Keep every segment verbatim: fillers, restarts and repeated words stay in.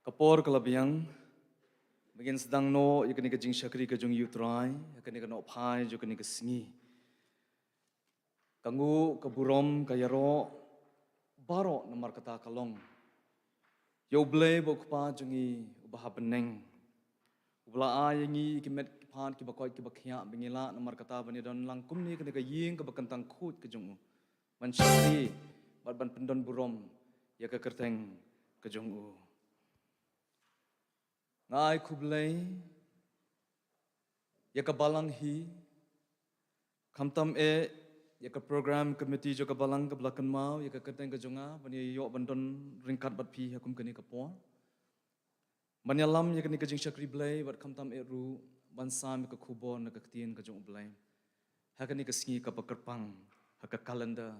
Ka por ka la biang ba ngin sdang noh ïa kane ka jingshakri ka jong U Trai ha kane ka nohphai jong kane ka sngi. Ka nguh, ka burom, ka ïaroh baroh namar kata ka long ïa U Blei ba U Kpa jong ngi uba ha bneng, uba la ai ïa ngi ki met ki phad kiba koit kiba khiah ba ngi lah namar kata ban ïadon lang kumne ha kane ka ïing kaba kyntang khuid ka jong U, ban shakri bad ban pyndon burom ïa ka kyrteng ka jong U. Nga ai khublei ïa ka balang hi, khamtam eh ïa ka program committee jong ka balang kaba la kynmaw ïa ka kyrteng ka jong nga ban ïa ïoh ban don ryngkat bad phi ha kum kane ka por, ban ïalam ïa kane ka jingshakri Blei, bad khamtam eh ruh ban sam ïa ka khubor na ka ktien ka jong U Blei ha kane ka sngi kaba kyrpang ha ka calendar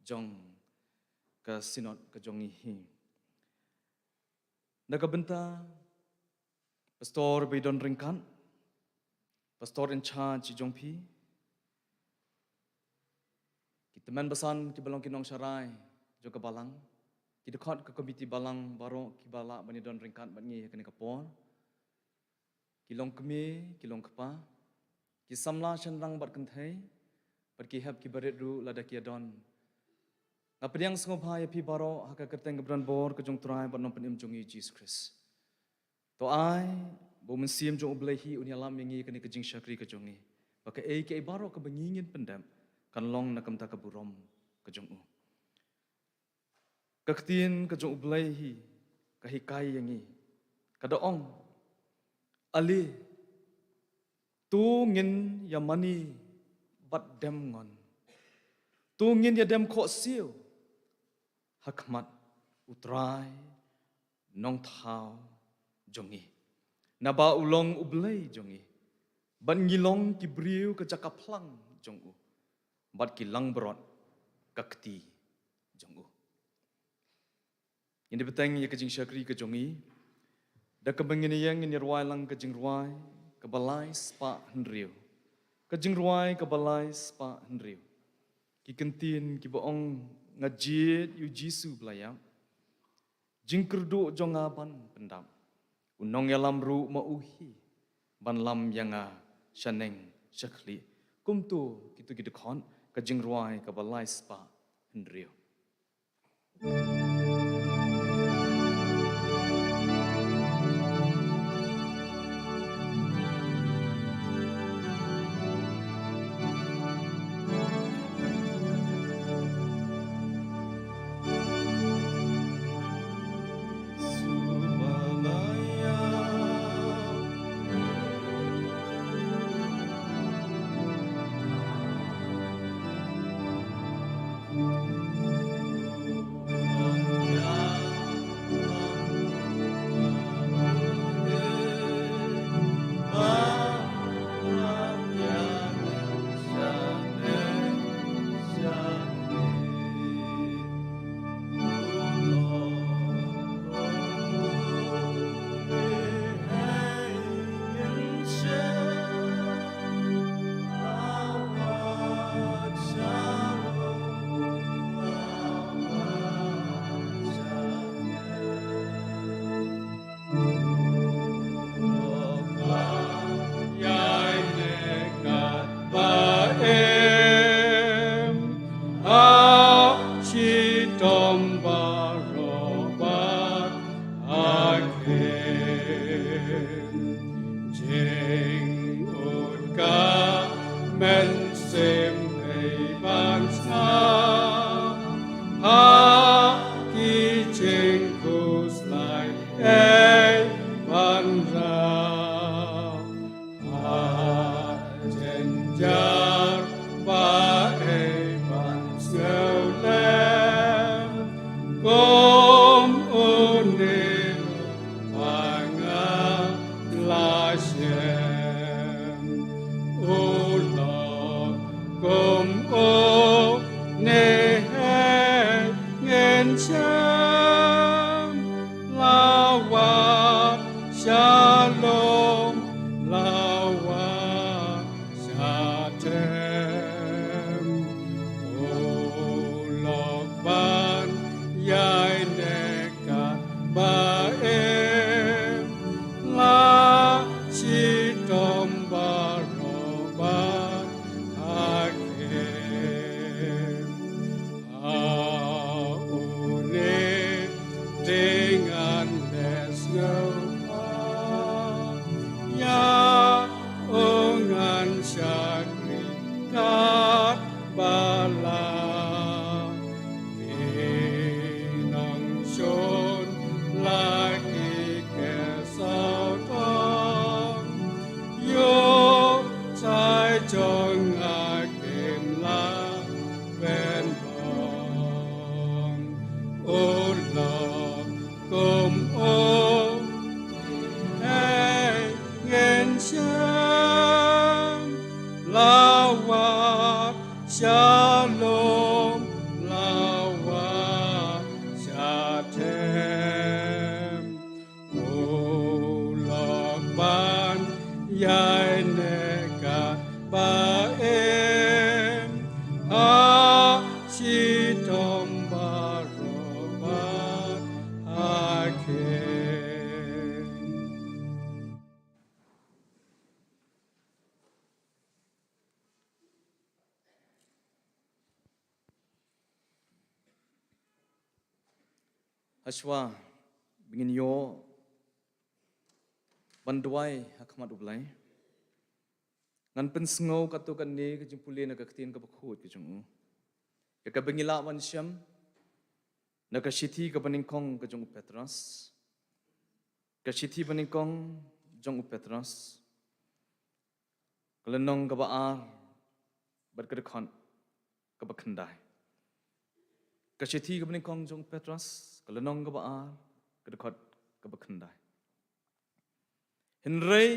jong ka synod ka jong ngi hi. Na ka bynta pastor ba ïadon ryngkat, pastor in charge jong phi, ki tymmen basan kiba long ki nongsharai jong ka balang, ki dkhot ka komiti balang baroh kiba lah ban ïadon ryngkat bad ngi ha kane ka por, ki longkmie, ki longkpa, ki samla shynrang bad kynthei, bad ki hep ki barit ruh lada ki ïadon. Nga pdiang sngewbha ïa phi baroh ha ka kyrteng kaba donbor ka jong U Trai bad Nongpynim jong ngi Jisu Khrist. To ai ba U Mynsiem jong U Blei hi un ïalam ïa ngi ha kane ka jingshakri ka jong ngi, ba kaei kaei baroh kaba ngi ngin pyndep kan long na ka bynta ka burom ka jong U. Ka ktien ka jong U Blei hi ka hikai ïa ngi, ka da ong: Ale, to ngin ïa mane bad dem ngon, to ngin ïa dem khohsiew ha khmat U Trai Nongthaw jong ngi, naba U long U Blei jong ngi, bad ngi long ki briew ka jaka phlang jong U, bad ki langbrot ka kti jong U. Ngin ïa bteng ïa ka jingshakri ka jong ngi da kaba ngin ïeng ngin ïa rwai lang ka jingrwai kaba lai spah hynriew. Ka jingrwai kaba lai spah hynriew. Ki kyntien kiba ong: Nga jied ïa U Jisu ba la ïap, jingkyrduh jong nga ban pyndap, U Nongïalam ruh ma U hi ban lam ïa nga shaneng shakhlieh. Kumto kito ki dkhot ka jingrwai kaba lai spah hynriew. Jingud ka mynsiem ei ban sngap ha ki jingkhuslai ei ban rah. Ha jynjar ba ei ban sngewlem kum une ba nga la shem. U lok kum une heh ngin shem. Lawan shalom, lawan shatem. U lok ban ïaineh katba ei Ula kum u, ei ngin shem, la wat shalom, la wat shatem. U lok ban ïaineh katba im ha shitom baroh bad ha kheiñ. Hashwa ba ngin ïoh ban duwai ha khmat U Blei, ngan pynsngew katto katne ka jingpule na ka ktien kaba khuid ka jong u, ïa kaba ngi lah ban shem na ka shithi kaba nyngkong ka jong u Petros. Ka shithi ba nyngkong jong u Petros, ka lynnong kaba ar bad ka dkhot kaba khyndai. Ka shithi kaba nyngkong jong u Petros, ka lynnong kaba ar, ka dkhot kaba khyndai. Hynrei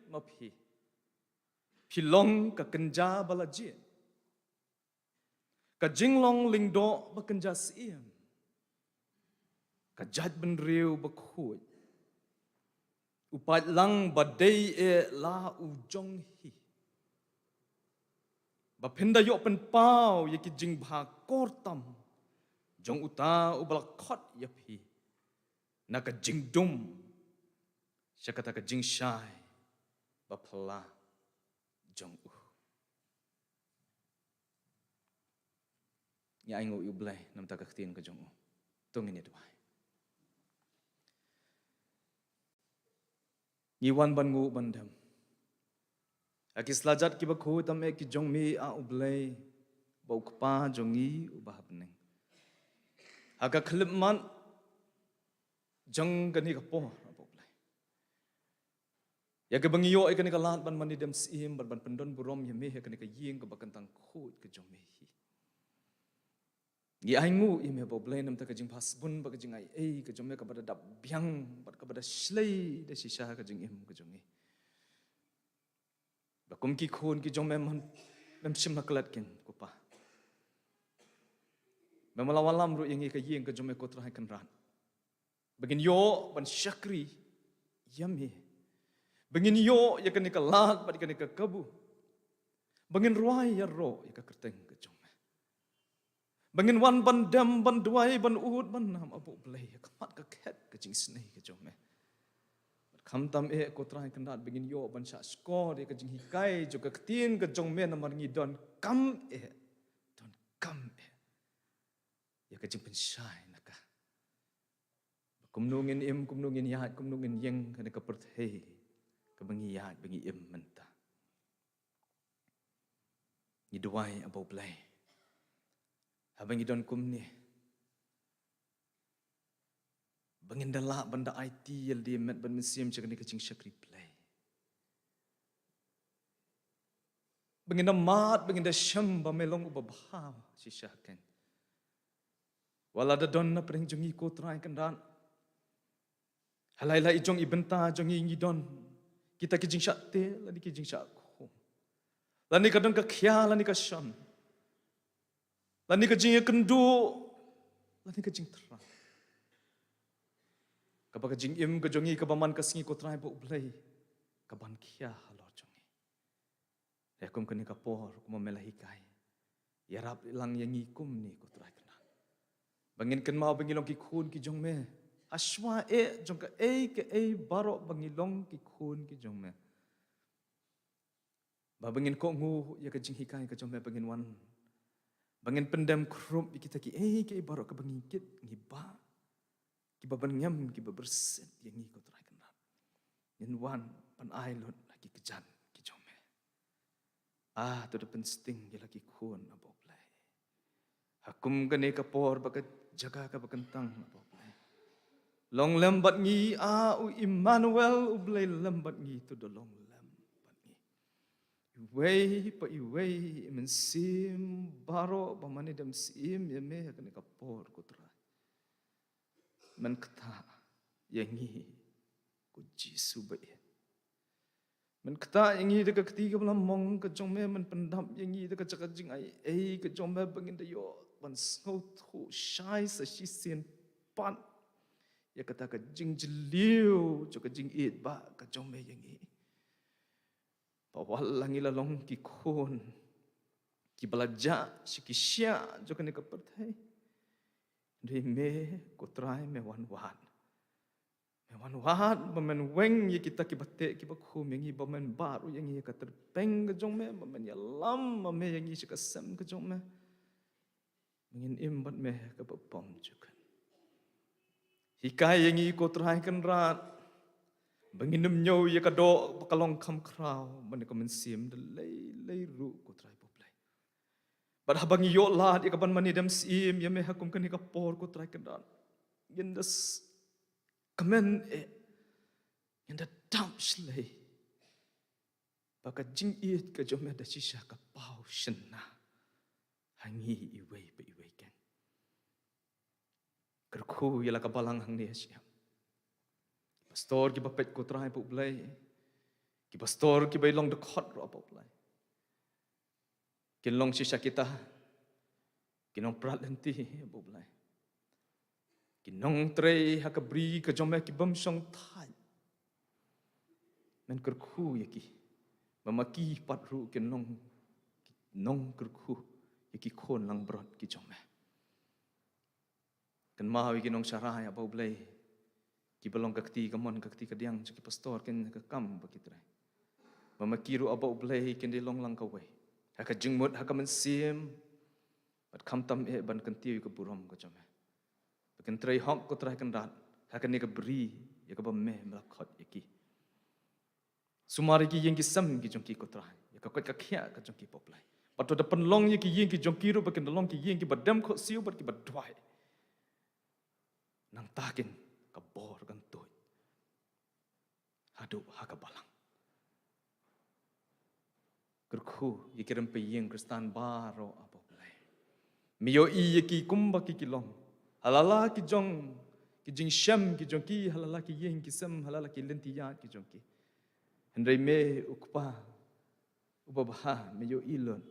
ma phi, phi long ka kynja ba la jied, ka jinglong lyngdoh ba kynja syiem, ka jaitbynriew ba khuid, u paidlang ba dei eh la u jong hi, ba phin da ïoh pynpaw ïa ki jingbha kor tam jong uta uba la khot ïa phi na ka jingdum sha kata ka jingshai ba phylla jong u. Ngi ainguh ïa U Blei namar ka ktien ka jong u. To ngin ïa duwai. Ngi wan ban nguh ban dem ha ki slajat kiba khuid tam eh ki jong me, A U Blei, ba u Kpa jong ngi uba ha bneng, ha ka khyllipmat jong kane ka por, A U Blei, ïa kaba ngi ïoh ïa kane ka lad ban mane dem syiem bad ban pyndon burom ïa me ha kane ka ïing kaba kyntang khuid ka jong me hi. Ngi ainguh ïa me, A U Blei, namar ka jingbha sbun bad ka jingai ei ka jong me kaba da dap biang bad kaba da shlei da shisha ka jingim ka jong ngi. Ba kum ki khun ki jong me, man, mem shim la klet kin, ko Pa. Mem la wallam ruh ïa ngi ka ïing ka jong me, ko Trai Kynrad, ba ngin ïoh ban shakri ïa me, ba ngin ïoh ïa kane ka lad bad ïa kane ka kabu, ba ngin rwai ïaroh ïa ka kyrteng ka jong me, ba ngin wan ban dem, ban duwai, ban ud, ban nam, A U Blei, ha khmat ka khet ka jingisynei ka jong me. Bad khamtam eh, ko Trai Kynrad, ba ngin ïoh ban shah shkor ïa ka jinghikai jong ka ktien ka jong me, namar ngi donkam eh, donkam eh ïa ka jingpynshai na ka. Kumno ngin im, kumno ngin ïaid, kumno ngin ïeng ha kane ka pyrthei kaba ngi ïaid, ba ngi im mynta. Ngi duwai, A U Blei, haba ngi don kumne, ba ngin da lah ban da aiti ïalade met bad mynsiem sha kane ka jingshakri Blei, ba ngin da mad, ba ngin da shem ba me long uba bha shisha ken. Wat la da don na pdeng jong ngi, ko Trai Kynrad, ha lai lai i jong i bynta jong ngi, ngi don kita ki jingshah teh lane ki jingshah khum, lane ka don ka khia lane ka shon, lane ka jingïakynduh lane ka jingthrang, kaba ka jingim ka jong ngi kaba man ka sngi, ko Trai, ba U Blei, ka ban khia halor jong ngi. Ïa kum kane ka por, kumba me la hikai, ïarap lang ïa ngi kumne, ko Trai Kynrad, ba ngin kynmaw ba ngi long ki khun ki jong me. Hashwa eh jong kaei kaei baroh ba ngi long ki khun ki jong me, ba, ba ngin kohnguh ïa ka jinghikai ka jong me, ba ngin wan, ba ngin pyndem khrup ïa kita kiei kiei baroh kaba ngi kit ngi bah, kiba byrngem, kiba byrsit ïa ngi, ko Trai Kynrad. Ngin wan ban ai lut ha ki kjat ki jong me. Ah, to da pynsting ïa la ki khun, A U Blei, ha kum kane ka por bad ka jaka kaba kyntang, A U Blei. Long lem bad ngi, ah, U Immanuel, U Blei lem bad ngi, to da long lem bad ngi. Iwei pa iwei i mynsiem baroh ba mane dem syiem ïa me ha kane ka por, ko Trai, Men ktah ïa ngi, ko Jisu ba ïeit. Men ktah ïa ngi da ka kti kaba la mong ka jong me, men pyndap ïa ngi da ka jaka jingai ei ka jong me, ba ngin da ïoh ban sngewthuh shai sa shisien pat ïa kata ka jingjylliew jong ka jingïeit ba ka jong me ïa ngi. Ba wat la ngi la long ki khun kiba la jah sha ki shiah jong kane ka pyrthei, hynrei me, ko Trai, me wan wad. Me wan wad ba men weng ïa kita kiba teh kiba khum ïa ngi, ba men bat ruh ïa ngi ïa ka tyrpeng ka jong me, ba men ïalam ma me ïa ngi sha ka sem ka jong me. Ba ngin im bad me ha kaba bymjukut. Hikai ïa ngi, ko Trai Kynrad, ba ngin ym ñiew ïa ka doh ba ka long kham khraw ban ïa ka mynsiem da lei lei ruh, ko Trai ba U Blei. Bad haba ngi ïoh lad ïa ka ban mane dem syiem ïa me ha kum kane ka por, ko Trai Kynrad, ngin da s-, kmen eh, ngin da dap shlei ba ka jingïeit ka jong me da shisha ka paw shynna ha ngi iwei pa iwei kein. Kyrkhu ïa la ka balang hangne ha shyiap. Pastor kiba peit, ko Trai ba U Blei, ki pastor kiba i long dkhot ruh, a ba U Blei, kin long shisha kita ki nongprat lynti, a ba U Blei, ki nongtrei ha ka bri ka jong me, ki bym shong thait. Men kyrkhu ïa ki, ba ma ki pat ruh kin long ki nongkyrkhu ïa ki khun langbrot ki jong me. Kynmaw ïa ki nongsharai, a ba U Blei, kiba long ka kti kamon ka kti kadiang jong ki pastor, kin ka kam ba ki trei. Ba ma ki ruh, a ba U Blei, kin da long lang kawei ha ka jingmut, ha ka mynsiem, bad khamtam eh ban kyntiew ïa ka burom ka jong me. Ba kin trei hok, ko Trai Kynrad, ha kane ka bri ïa kaba me, me la khot ïa ki. Sumar ïa ki ïing ki sem ki jong ki, ko Trai, ïa ka koit ka khiah ka jong ki, a ba U Blei. Bad to da pynlong ïa ki ïing ki jong ki ruh ba kin da long ki ïing kiba dem khohsiew bad kiba duwai. Nangta keiñ ka bor kan tuid haduh ha ka balang. Kyrkhu ïa ki rympei ïing Khristan baroh, a ba U Blei. Me ïohi ïa ki kumba ki ki long ha la la ki jong ki jingshem ki jong ki, ha la la ki ïing ki sem, ha la la ki lynti ïaid ki jong ki. Hynrei me, u Kpa uba bha, me ïohi lut,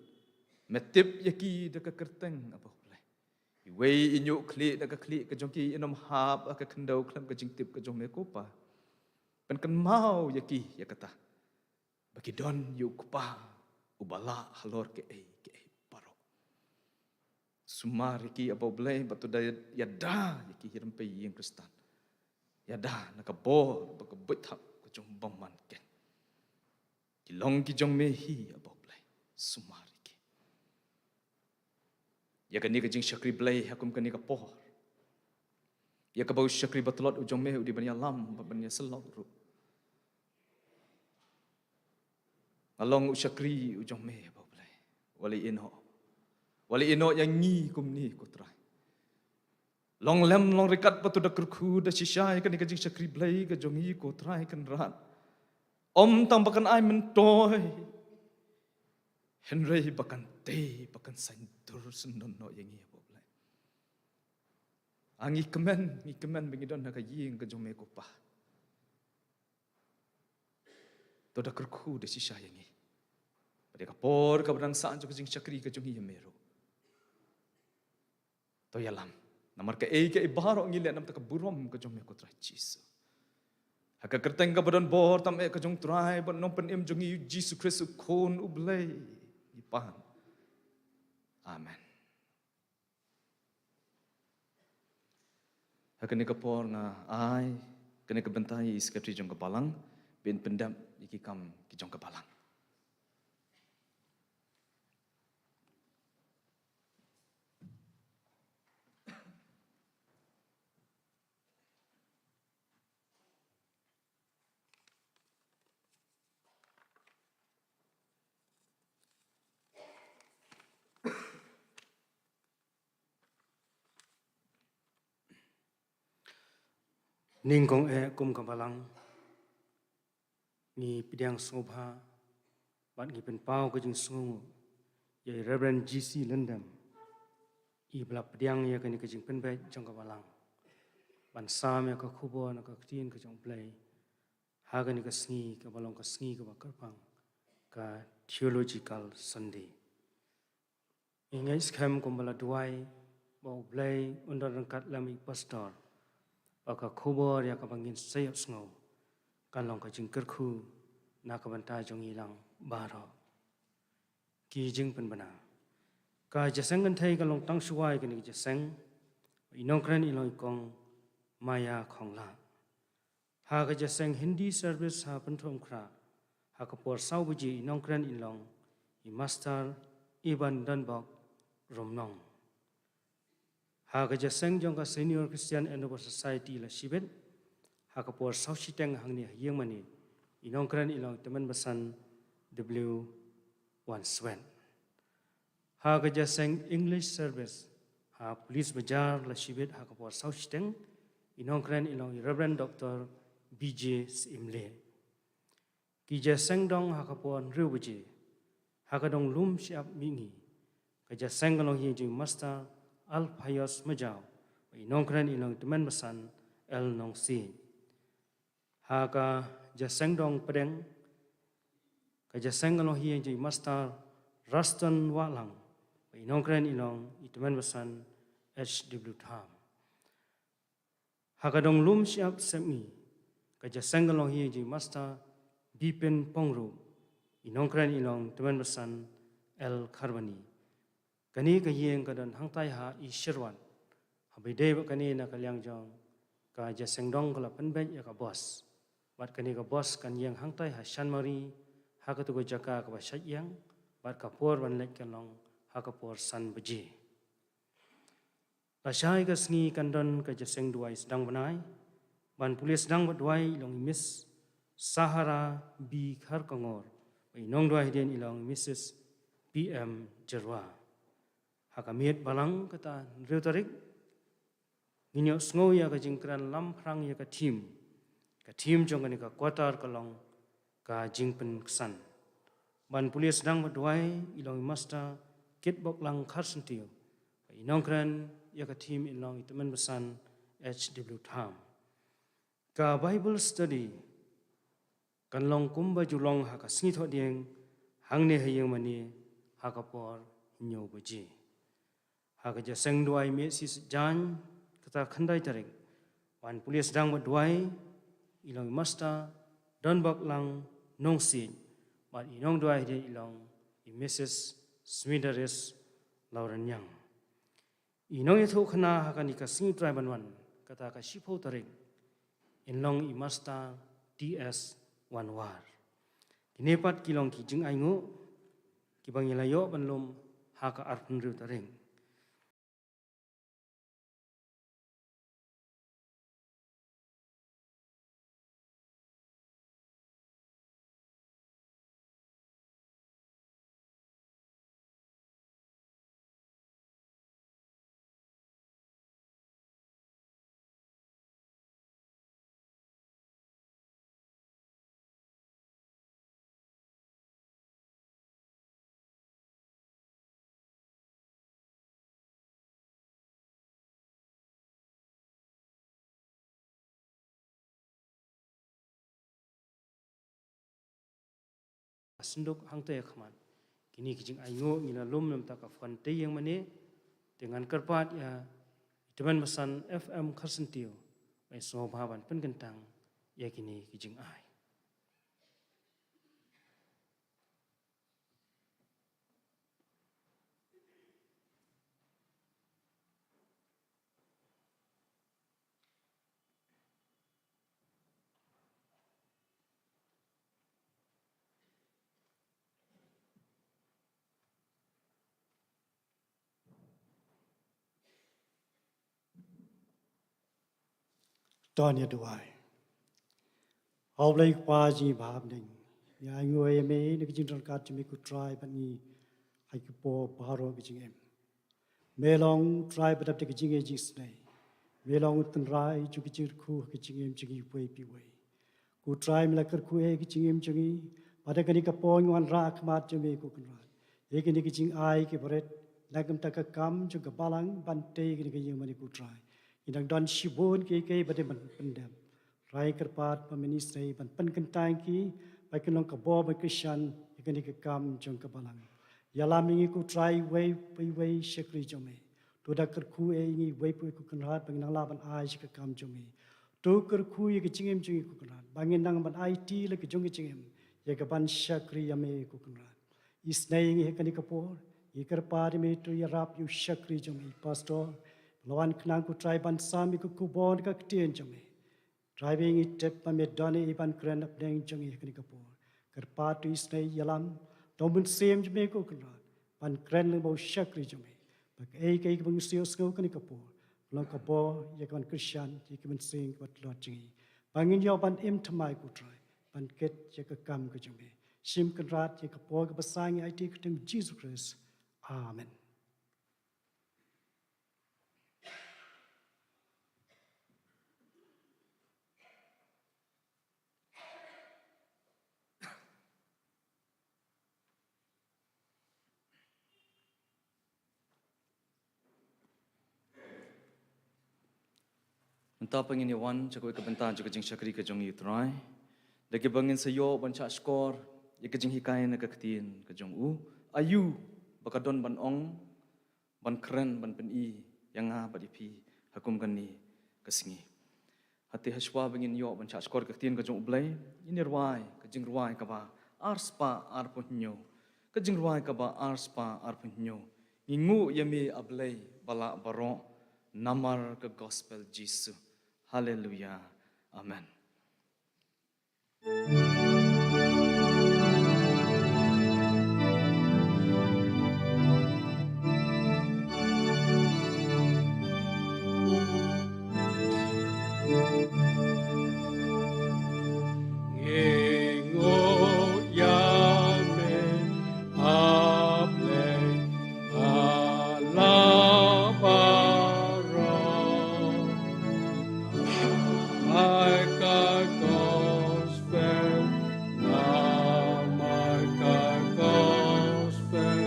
me tip ïa ki da ka kyrteng, a ba U Blei. Iwei i ñiuh khlieh da ka khlieh ka jong ki in ym hap ha ka khyndew khlem ka jingtip ka jong me, ko Pa. Pynkynmaw ïa ki ïa kata, ba ki don ïa u Kpa uba lah halor kaei kaei baroh. Sumar ïa ki, a ba U Blei, bad to da ïada ïa ki rympei ïing Khristan, ïada na ka bor bad ka buit thap ka jong u bymman keiñ. Ki long ki jong me hi, a ba U Blei. Sumar ïa ki. Ïa kane ka jingshakri Blei ha kum kane ka por, ïa kaba u shakri ba tlot u jong me u dei ban ïalam bad ban ïasyllok ruh, nga long u shakri u jong me, a ba U Blei. Wat la ïehnoh, wat la ïehnoh ïa ngi kumne, ko Trai. Long lem long ryngkat, bad to da kyrkhu da shisha ïa kane ka jingshakri Blei ka jong ngi, ko Trai Kynrad. Ym tang ba kan ai myntoi, hynrei ba kan tei, ba kan saiñdur syndon noh ïa ngi, a ba U Blei. A ngi kmen, ngi kmen ba ngi don ha ka ïing ka jong me, ko Pa. To da kyrkhu da shisha ïa ngi. Bad ïa ka por kaba dang sah jong ka jingshakri ka jong ngi ïa me ruh, to ïalam. Namar kaei kaei baroh ngi leh namar ka burom ka jong me, ko Trai Jisu. Ha ka kyrteng kaba don bor tam eh ka jong u Trai bad u Nongpynim jong ngi, u Jisu Khrist, u Khun u Blei, ngi pan. Amen. Ha kane ka por nga ai kane ka bynta ïa i Secretary jong ka Balang, ba in pyndep ïa ki kam ki jong ka Balang. Nyngkong eh kum ka Balang, ngi pdiang sngewbha bad ngi pynpaw ka jingsngewnguh ïa i Reverend G C Lyndem, i ba la pdiang ïa kane ka jingpynbeit jong ka Balang. ban sam ïa ka khubor na ka ktien ka jong U Blei ha kane ka sngi kaba long ka sngi kaba kyrpang, ka Theological Sunday. Ngi ngeit skhem kumba la duwai ba U Blei un don ryngkat lem i pastor, ba ka khubor ïa kaba ngin sa ïohsngew kan long ka jingkyrkhu na ka bynta jong ngi lang baroh. Ki jingpynbna. Ka jingïaseng kynthei ka long tang shuwa ïa kane ka jingïaseng, i nongkren i long i Kong Maya Khonglah. Ha ka jingïaseng Hindi service ha Pynthorumkhrah, ha ka por saw baje, i nongkren i long i Master Iban Donbok Rumnong. Ha ka jingïaseng jong ka Senior Christian Endeavour Society la shibit, ha ka por saw shiteng hangne ha ïingmane, i nongkren i long i Tymmen Basan W Wanswet. Ha ka jingïaseng English service ha Police Bazar la shibit, ha ka por saw shiteng, i nongkren i long i Reverend Doctor B J Syiemlieh. Ki jingïaseng dong ha ka por hynriew baje, ha ka dong lum shyiap mihngi, ka jingïaseng ka long ha ïing jong i Master Alphaeus Majaw, bad i nongkren i long i Tymmen Basan L Nongsiej. Ha ka jingïaseng dong pdeng, ka jingïaseng ka long ha ïing jong i Master Raston Wahlang, bad i nongkren i long i Tymmen Basan H W Tham. Ha ka dong lum shyiap sepngi, ka jingïaseng ka long ha ïing jong i Master Bipin Pongrup, i nongkren i long i Tymmen Basan L Kharbani. Kane ka ïing ka don hangtai ha East Sherwat. Haba ïadei bad kane na ka liang jong ka jingïaseng dong ka la pynbeit ïa ka bos. Bad kane ka bos kan ïeng hangtai ha Shanmari, ha katu ka jaka kaba shait ïeng, bad ka por ban leit kan long ha ka por san baje. Lashai ka sngi kan don ka jingïaseng duwai sdang bnai. Ban pule sdang bad duwai i long i Miss Sahara B Kharkongor, bad i nongduwai hadien i long i Missus P M Jyrwa. Ha ka miet balang kata hynriew tarik, ngin ïohsngew ïa ka jingkren lamphrang ïa ka theme. Ka theme jong kane ka quarter ka long ka jingpynksan. Ban pule sdang bad duwai i long i Master Kitboklang Kharsyntiew, bad i nongkren ïa ka theme i long i Tymmen Basan H W Tham. Ka Bible study kan long kumba ju long ha ka sngi Thohdieng, hangne ha ïingmane, ha ka por hynñiew baje. Ha ka jingïaseng duwai Mississiet Jaiñ, kata khyndai tarik, ban pule sdang bad duwai i long i Master Donboklang Nongsiej, bad i nongduwai hadien i long i Missus Smidaris Lawreniang. I nongïathuhkhana ha kane ka sngi U Trai ban wan, kata ka shiphew tarik, in long i Master T S Wanwar. Kine pat ki long ki jingainguh kiba ngi la ïoh ban lum ha ka arphew hynriew tarik. Synduk hangta ïa khmat. Kine ki jingainguh ngi la lum namar ka phone te ïing mane, te ngan kyrpad ïa i Tymmen Basan F M Kharsyntiew, ba in sngewbha ban pynkyntang ïa kine ki jingai. To ngin ïa duwai. A Blei Kpa jong ngi ba ha bneng, ngi ainguh ïa me na ka jingdon ryngkat jong me ko Trai bad ngi ha ki por baroh ki jingim. Me long Trai ba dap da ka jingïeit jingsnei. Me long u tynrai jong ka jingkyrkhu ha ka jingim jong ngi uwei pa uwei. Ko Trai me la kyrkhu ïa ka jingim jong ngi, bad ha kane ka por ngi wanrah ha khmat jong me ko Kynrad. Ïa kine ki jingai kiba rit, na ka bynta ka kam jong ka balang ban tei kane ka ïing mane ko Trai. Ngi dang don shibun kiei kiei ba dei ban pyndep. Trai kyrpad ba men isynei ban pynkyntait ïa ki, ba kin long ka bor ban kyrshan ïa kane ka kam jong ka balang. Ïalam ïa ngi ko Trai uwei pa uwei shakri jong me. To da kyrkhu ïa ngi uwei pa uwei ko Kynrad ba ngin nang lah ban ai sha ka kam jong me. To kyrkhu ïa ka jingim jong ngi ko Kynrad ba ngin nang ban aiti la ka jong ka jingim ïa ka ban shakri ïa me ko Kynrad. Isynei ïa ngi ha kane ka por, ngi kyrpad ïa me to ïarap ïa u shakri jong me i pastor. La wan khnang ko Trai ban sam ïa ka khubor ka ktien jong me. Trai ba ngi tip ba me don ïa i ban kren hapdeng jong ngi ha kane ka por. Kyrpad to isynei ïalam, to mynsiem jong me ko Kynrad ban kren lyngba u shakri jong me. Ba kaei kaei kaba ngi sngewsynei ha kane ka por, long ka bor ïa ka ban kyrshan ïa ki mynsiem kiba tlot jong ngi. Ba ngin ïoh ban im thymmai ko Trai ban kit ïa ka kam ka jong me. Shim Kynrad ïa ka por kaba sah ngi aiti ha ka kyrteng Jisu Khrist. Amen. Mynta pat ngin ïa wan sha kawei ka bynta jong ka jingshakri ka jong ngi Trai, da kaba ngin sa ïoh ban shah shkor ïa ka jinghikai na ka ktien ka jong u. Aïu ba ka don ban ong, ban kren, ban pyni ïa nga bad ïa phi ha kum kane ka sngi. Hynrei hashwa ba ngin ïoh ban shah shkor ka ktien ka jong U Blei, ngin ïa rwai ka jingrwai kaba arspah arphew hynñiew. Ka jingrwai kaba arspah arphew hynñiew. Ngi nguh ïa me A Blei ba lah baroh namar ka gospel Jisu. Haleluia. Amen. Ngi nguh ïa me A Blei, a la baroh. Namar ka gospel, namar ka gospel,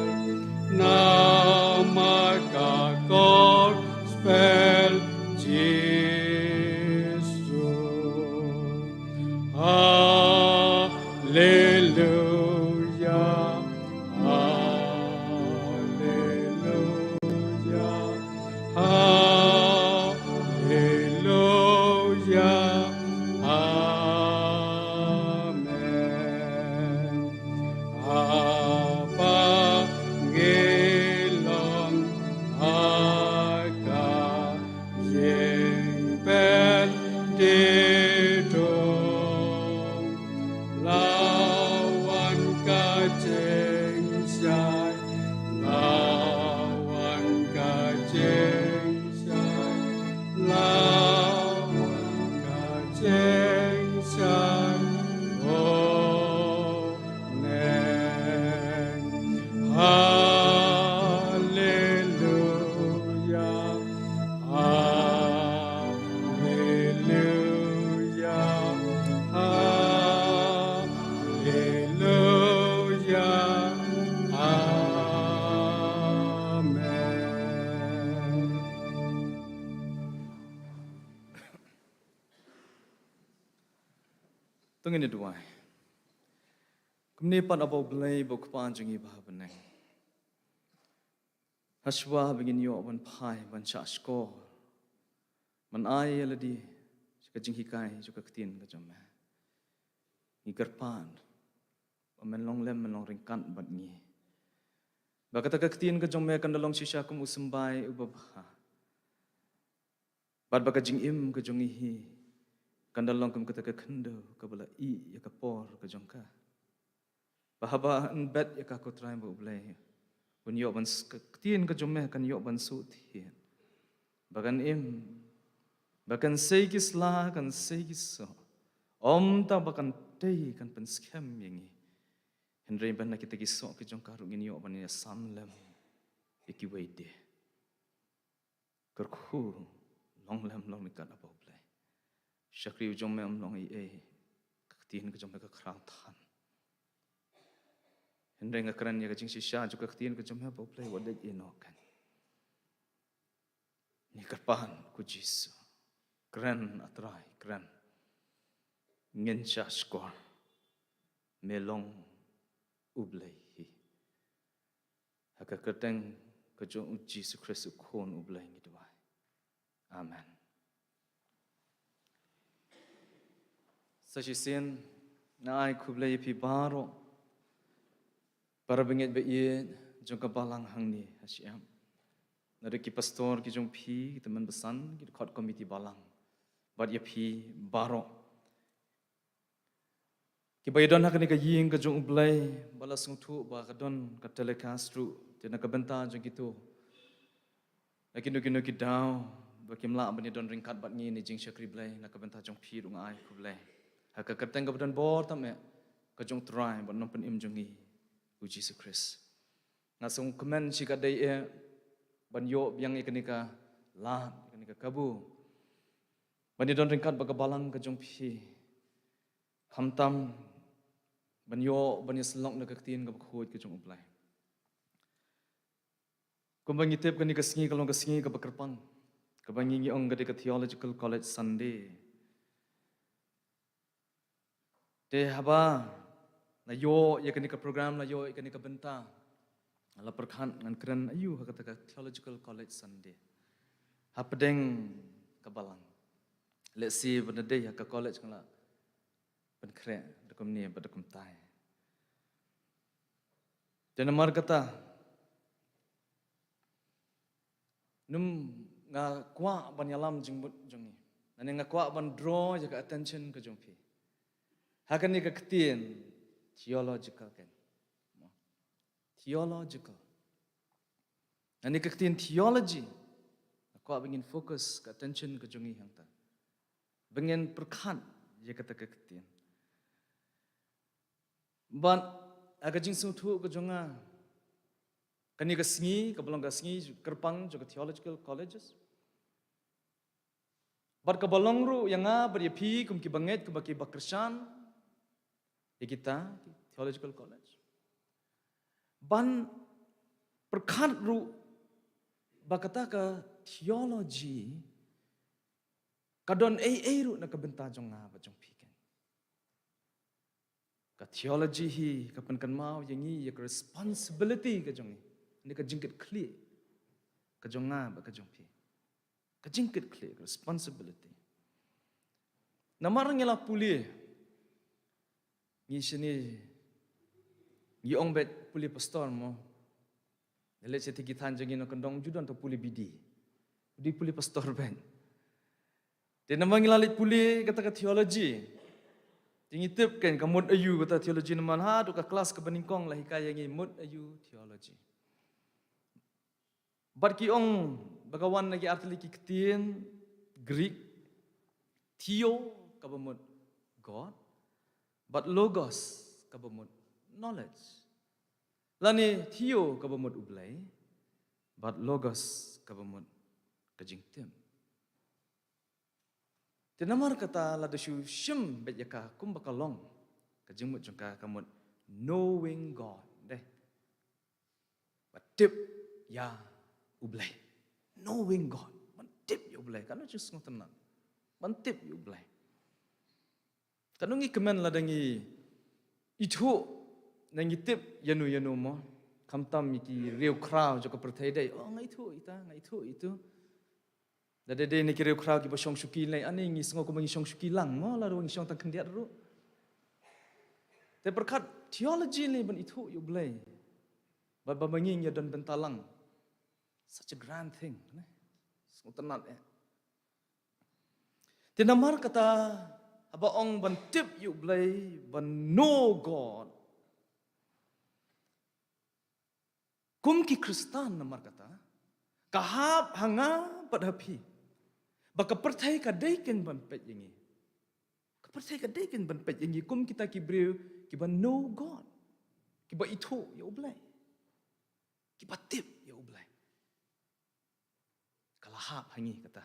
namar ka gospel Jisu. Haleluia, haleluia, haleluia, amen. Haba ngi long ha ka ïing pynditdong, la wan ka jingshai, la wan ka jingshai, la wan ka jingshai. Oh, Amen. Haleluia. Haleluia. Haleluia. Amen. To ngin ïa duwai. Kumne pat, A Blei, A Kpa jong ngi ba ha bneng, hashwa ba ngin ïoh ban phai ban shah shkor, ban ai ïa lade sha ka jinghikai jong ka ktien ka jong me, ngi kyrpad ba men long lem, men long ryngkat bad ngi, ba kata ka ktien ka jong me kan da long shisha kum u symbai uba bha. Bad ba ka jingim ka jong ngi hi kan da long kum kata ka khyndew kaba la ïeh ïa ka por ka jong ka, ba haba yn bet ïa ka, ko Trai ba U Blei, un ïoh ban s-, ka ktien ka jong me kan ïoh ban shu thied, ba kan im, ba kan sei ki sla, kan sei ki soh, ym tang ba kan tei, kan pynskhem ïa ngi, hynrei ban na kita ki soh ki jong ka ruh ngin ïoh ban ïa sam lem ïa kiwei de. Kyrkhu, long lem, long ryngkat, A Blei. Shakri u jong me um long ei ei, ka ktien ka jong me ka khraw than. Hynrei nga kren ïa ka jingshisha jong ka ktien ka jong me, A Blei, wat leit ïehnoh kein. Ngi kyrpad ko Jisu. Kren, a Trai, kren. Ngin sha shkor. Me long U Blei hi. Ha ka kyrteng ka jong U Jisu Khrist U Khun U Blei ngi duwai. Amen. Sa shisien nga ai khublei ïa phi baroh, para bangeit ba ïeit jong ka balang hangne ha Shyiap. Lada ki pastor ki jong phi, ki tymmen basan, ki dkhot komiti balang, bad ïa phi baroh kiba ïadon ha kane ka ïing ka jong U Blei, ba la sngewthuh ba ka don ka telecast ruh, te na ka bynta jong kito, na kino kino ki daw ba kim lah ban ïadon ryngkat bad ngi ne jingshakri Blei, na ka bynta jong phi ruh nga ai khublei. Ha ka kyrteng kaba don bor tam eh ka jong U Trai bad Nongpynim jong ngi U Jisu Khrist. Nga sngewkmen shikatdei eh ban ïoh biang ïa kane ka lad, ïa kane ka kabu, ban ïadon ryngkat bad ka balang ka jong phi. Khamtam ban ïoh ban ïasyllok na ka ktien kaba khuid ka jong U Blei. Kumba ngi tip, kane ka sngi ka long ka sngi kaba kyrpang, kaba ngi ngi ong ka dei ka Theological College Sunday. Te haba la ïoh ïa kane ka program, la ïoh ïa kane ka bynta, la pyrkhat ngan kren aïu ha kata ka Theological College Sunday hapdeng ka balang. Lehse ban da dei ha ka college nga la pynkhreh da kumne bad da kumtai. Te namar kata, nym, nga kwah ban ïalam jingmut jong ngi, lane nga kwah ban draw ïa ka attention ka jong phi ha kane ka ktien theological, kan? Theological. Lane ka ktien theology, nga kwah ba ngin focus ka attention ka jong ngi hangta, ba ngin pyrkhat ïa kata ka ktien. Bad ha ka jingsngewthuh ka jong nga, kane ka sngi kaba long ka sngi kyrpang jong ka theological colleges, bad kaba long ruh ïa nga bad ïa phi kum ki bangeit, kaba ki bakyrshan ïa kita ki theological college, ban pyrkhat ruh ba kata ka theology ka don ei ei ruh na ka bynta jong nga bad jong phi, kan? Ka theology hi ka pynkynmaw ïa ngi ïa ka responsibility ka jong ngi, ne ka jingkitkhlieh ka jong nga bad ka jong phi. Ka jingkitkhlieh, ka responsibility. Namar ngi la pule, ngi shane ngi ong beit pule pastor mo. Lehse te ki thain jong ngi na kyndong ju don to pule B D, dei pule pastor beit. Te namar ngi la leit pule kata ka theology, te ngi tip, kan, ka mut aïu kata theology, namar haduh ka klas kaba nyngkong la hikai ïa ngi mut aïu theology. Bad ki ong ba ka wan na ki artylli ki ktien Greek, theo kaba mut God, bad logos kaba mut knowledge. Lane theo kaba mut U Blei, bad logos kaba mut ka jingtip. Te namar kata lada shu shim beit ïa ka kumba ka long, ka jingmut jong ka ka mut knowing God, dei. Ba tip ïa U Blei. Knowing God. Ban tip ïa U Blei. Kano jingsngewtynnat ban tip ïa U Blei. Kano ngi kmen lada ngi ithuh ne ngi tip ïano ïano mo. Khamtam ïa ki riewkhraw jong ka pyrthei, dei. Oh, nga ithuh ita, nga ithuh itu. Lada dei na ki riewkhraw kiba shong shuki lei, ani ngi sngew kumba ngi shong shuki lang mo, lada ngi shong tang khyndiat ruh. Te pyrkhat theology lei ban ithuh ïa U Blei. Bad ba ma ngi ngi don bynta lang. Such a grand thing, ne? Sngewtynnat eh. Te namar kata, haba ong ban tip ïa U Blei, ban know God, kum ki Khristan namar kata, ka hap ha nga bad ha phi ba ka pyrthei ka dei ken ban peit ïa ngi. Ka pyrthei ka dei ken ban peit ïa ngi kum kita ki briew kiba know God, kiba ithuh ïa U Blei, kiba tip ïa U Blei. Ka la hap ha ngi kata.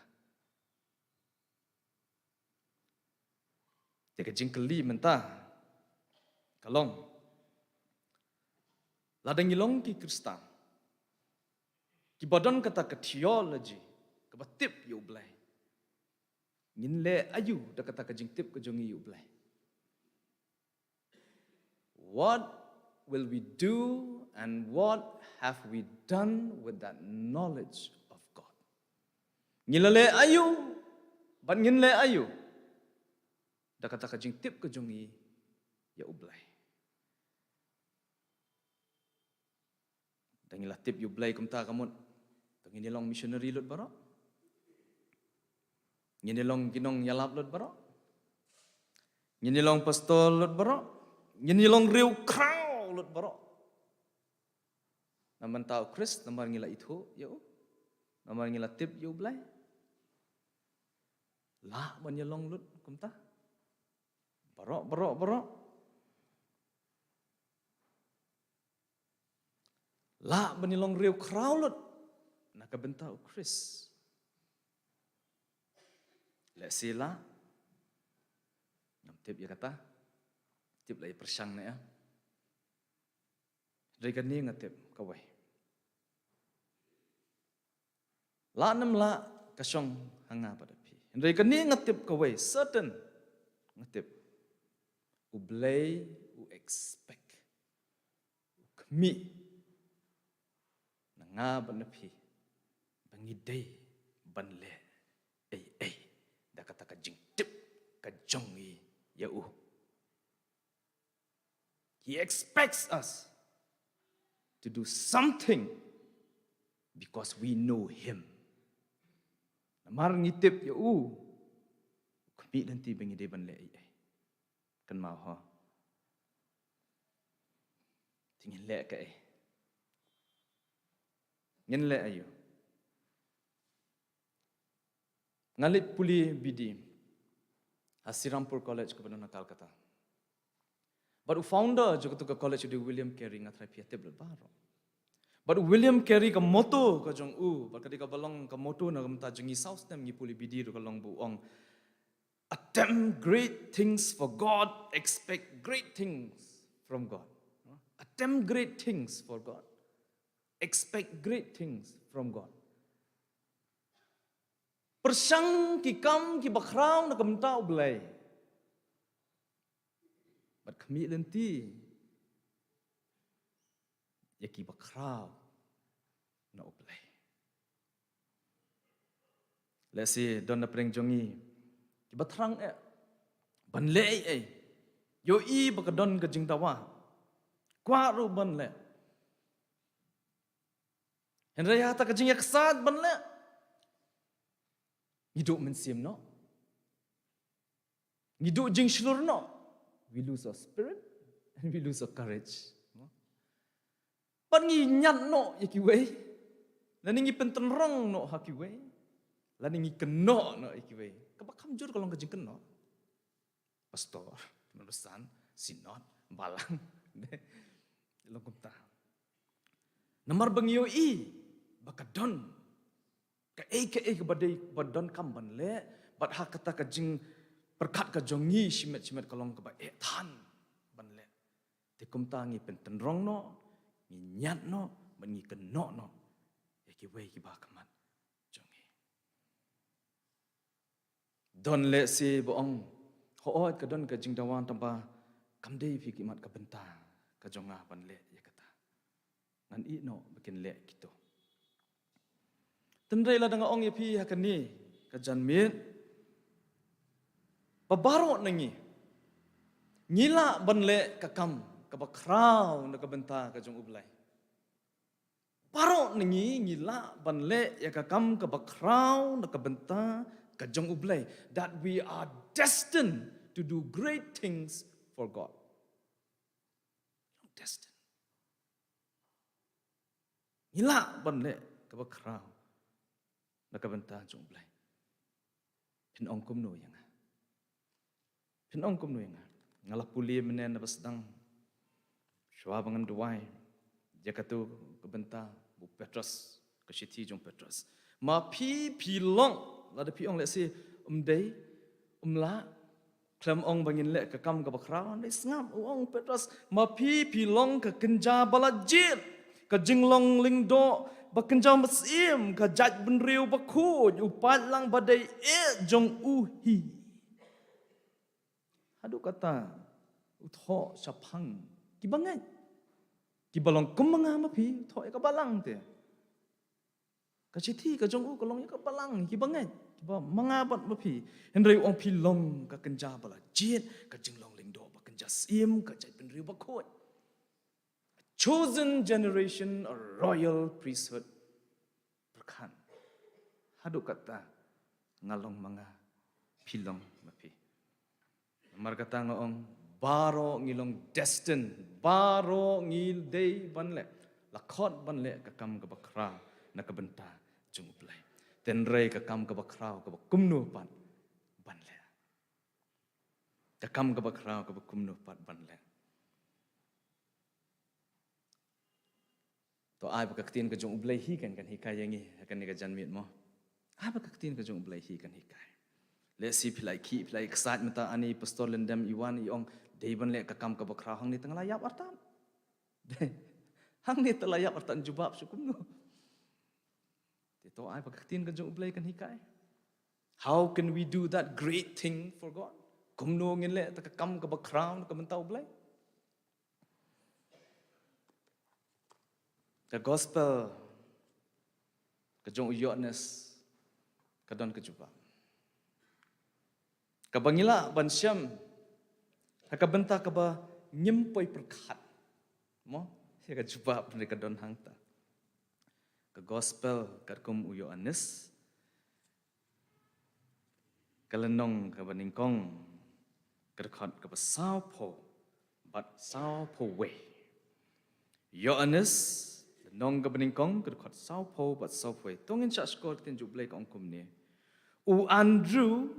Te ka jingkylli mynta ka long, lada ngi long ki Khristan kiba don kata ka theology, kaba tip ïa U Blei. Ngin leh aïu da kata ka jingtip ka jong ngi ïa U Blei? What will we do and what have we done with that knowledge of God? Ngi la leh aïu, bad ngin leh aïu da kata ka jingtip ka jong ngi ïa U Blei? Da ngi la tip ïa U Blei kumta ka mut, da ngin ïa long missionary lut baroh. Ngin ïa long ki nongïalap lut baroh. Ngin ïa long pastor lut baroh. Ngin ïa long riewkhraw lut baroh. Na mynta U Khrist, namar ngi la ithuh ïa u, namar ngi la tip ïa U Blei. Lah ban ïa long lut kumta? Baroh, baroh, baroh. Lah ban ïa long riewkhraw lut na ka bynta U Khrist? Lehse lah. Ngam tip ïa kata. Tip lah ïa pyrshang ne ïa. Hynrei kane nga tip kawei. Lah ne ym lah, ka shong ha nga bad ha phi. Hynrei kane nga tip kawei, certain nga tip. U Blei u expect, u khmih na nga bad na phi ba ngi dei ban leh ei ei da kata ka jingtip ka jong ngi ïa u. He expects us to do something because we know him. Namar ngi tip ïa u, u khmih lynti ba ngi dei ban leh ei ei. Kynmaw ho. Te ngin leh kaei? Ngin leh aïu? Nga leit pule B D ha Serampore College kaba don ha Calcutta. Bad u founder jong katu ka college u dei William Carey, nga tharai phi ïa tip lut baroh. Bad u William Carey ka motto ka jong u, bad ka dei kaba long ka motto na ka bynta jong ngi saw snem ngi pule B D ruh ka long ba u ong, "Attempt great things for God, expect great things from God." Attempt great things for God, expect great things from God. Pyrshang ki kam kiba khraw na ka bynta U Blei, bad khmih lynti ïa kiba khraw na U Blei. Lehse don na pdeng jong ngi kiba thrang eh ban leh ei ei, ïohi ba ka don ka jingdawa, kwah ruh ban leh. Hynrei ha kata ka jingïaksaid ban leh, ngi duh mynsiem noh, ngi duh jingshlur noh. We lose our spirit and we lose our courage. Bad ngi ñiad noh ïa kiwei, lane ngi pyntynrong noh ha kiwei, lane ngi kynnoh noh ïa kiwei. Kaba kham jur ka long ka jingkynnoh. Pastor, Khyndiat Basan, Synod, Balang. Long kumta. Namar ba ngi ïohi ba ka don kaei kaei kaba dei, ba donkam ban leh, bad ha kata ka jingpyrkhat ka jong ngi shimet shimet ka long kaba eh than ban leh. Te kumta ngi pyntynrong noh, ngi ñiad noh, bad ngi kynnoh noh ïa kiwei kiba ha khmat jong ngi. Don lehse ba ong, hooid ka don ka jingdawa, tangba kam dei phi khmat ka bynta ka jong nga ban leh ïa kata. Ngan ïeh noh ba kin leh kito. Hynrei lada nga ong ïa phi ha kane ka janmiet, ba baroh na ngi ngi lah ban leh ka kam kaba khraw na ka bynta ka jong U Blei. Baroh na ngi ngi lah ban leh ïa ka kam kaba khraw na ka bynta ka jong U Blei. That we are destined to do great things for God. Destined. Ngi lah ban leh kaba khraw na ka bynta jong U Blei. Phin ong kumno ïa nga? Phin ong kumno ïa nga? Nga la pule mynne na ba sdang, shuwa ba ngan duwai ïa katu ka bynta ba u Petros, ka shithi jong u Petros. Ma phi phi long, lada phi ong lehse, um dei, um lah, khlem ong ba ngin leh ka kam kaba khraw, dei sngap, u ong u Petros, ma phi phi long ka kynja ba la jied, ka jinglong lyngdoh ba kynja mynsiem, ka jaitbynriew bakhuid, u paidlang ba dei eh jong u hi. Haduh katta u thoh shaphang kiba ngeit, kiba long kum ma nga ma phi, u thoh ïa ka balang te. Ka shithi ka jong u ka long ïa ka balang, kiba ngeit, kiba ma nga bad ma phi. Hynrei u ong phi long ka kynja ba la jied, ka jinglong lyngdoh ba kynja siem, ka jaitbynriew bakhuid. A chosen generation, a royal priesthood. Pyrkhat. Haduh katta nga long ma nga, phi long ma phi. Namar kata nga ong, baroh ngi long destined, baroh ngi dei ban leh, la khot ban leh ka kam kaba khraw na ka bynta jong U Blei. Hynrei ka kam kaba khraw kaba kumno pat ban leh? Ka kam kaba khraw kaba kumno pat ban leh? To ai ba ka ktien ka jong U Blei hi kan, kan hikai ïa ngi ha kane ka janmiet mo. Ai ba ka ktien ka jong U Blei hi kan hikai. Lehse phi la ïa khih, phi la ïa excited mynta, ani Pastor Lyndem Iwan i ong dei ban leh ka kam kaba khraw, hangne tang la ïap artat. Hangne tang la ïap artat, jubab shu kumno? Te to ai ba ka ktien ka jong U Blei kan hikai. How can we do that great thing for God? Kumno ngin leh ta ka kam kaba khraw na ka bynta U Blei? Ka gospel ka jong u Ïoannis ka don ka jubab kaba ngi lah ban shem ha ka bynta kaba ngim poi pyrkhat mo. Ïa ka jubab ne ka don hangta. Ka gospel katkum u Ïoannis, ka lynnong kaba nyngkong, ka dkhot kaba sawphew bad sawphew wei. Ïoannis, lynnong kaba nyngkong, ka dkhot sawphew bad sawphew wei. To ngin shah shkor, ka ktien jong U Blei ka ong kumne. U Andrew,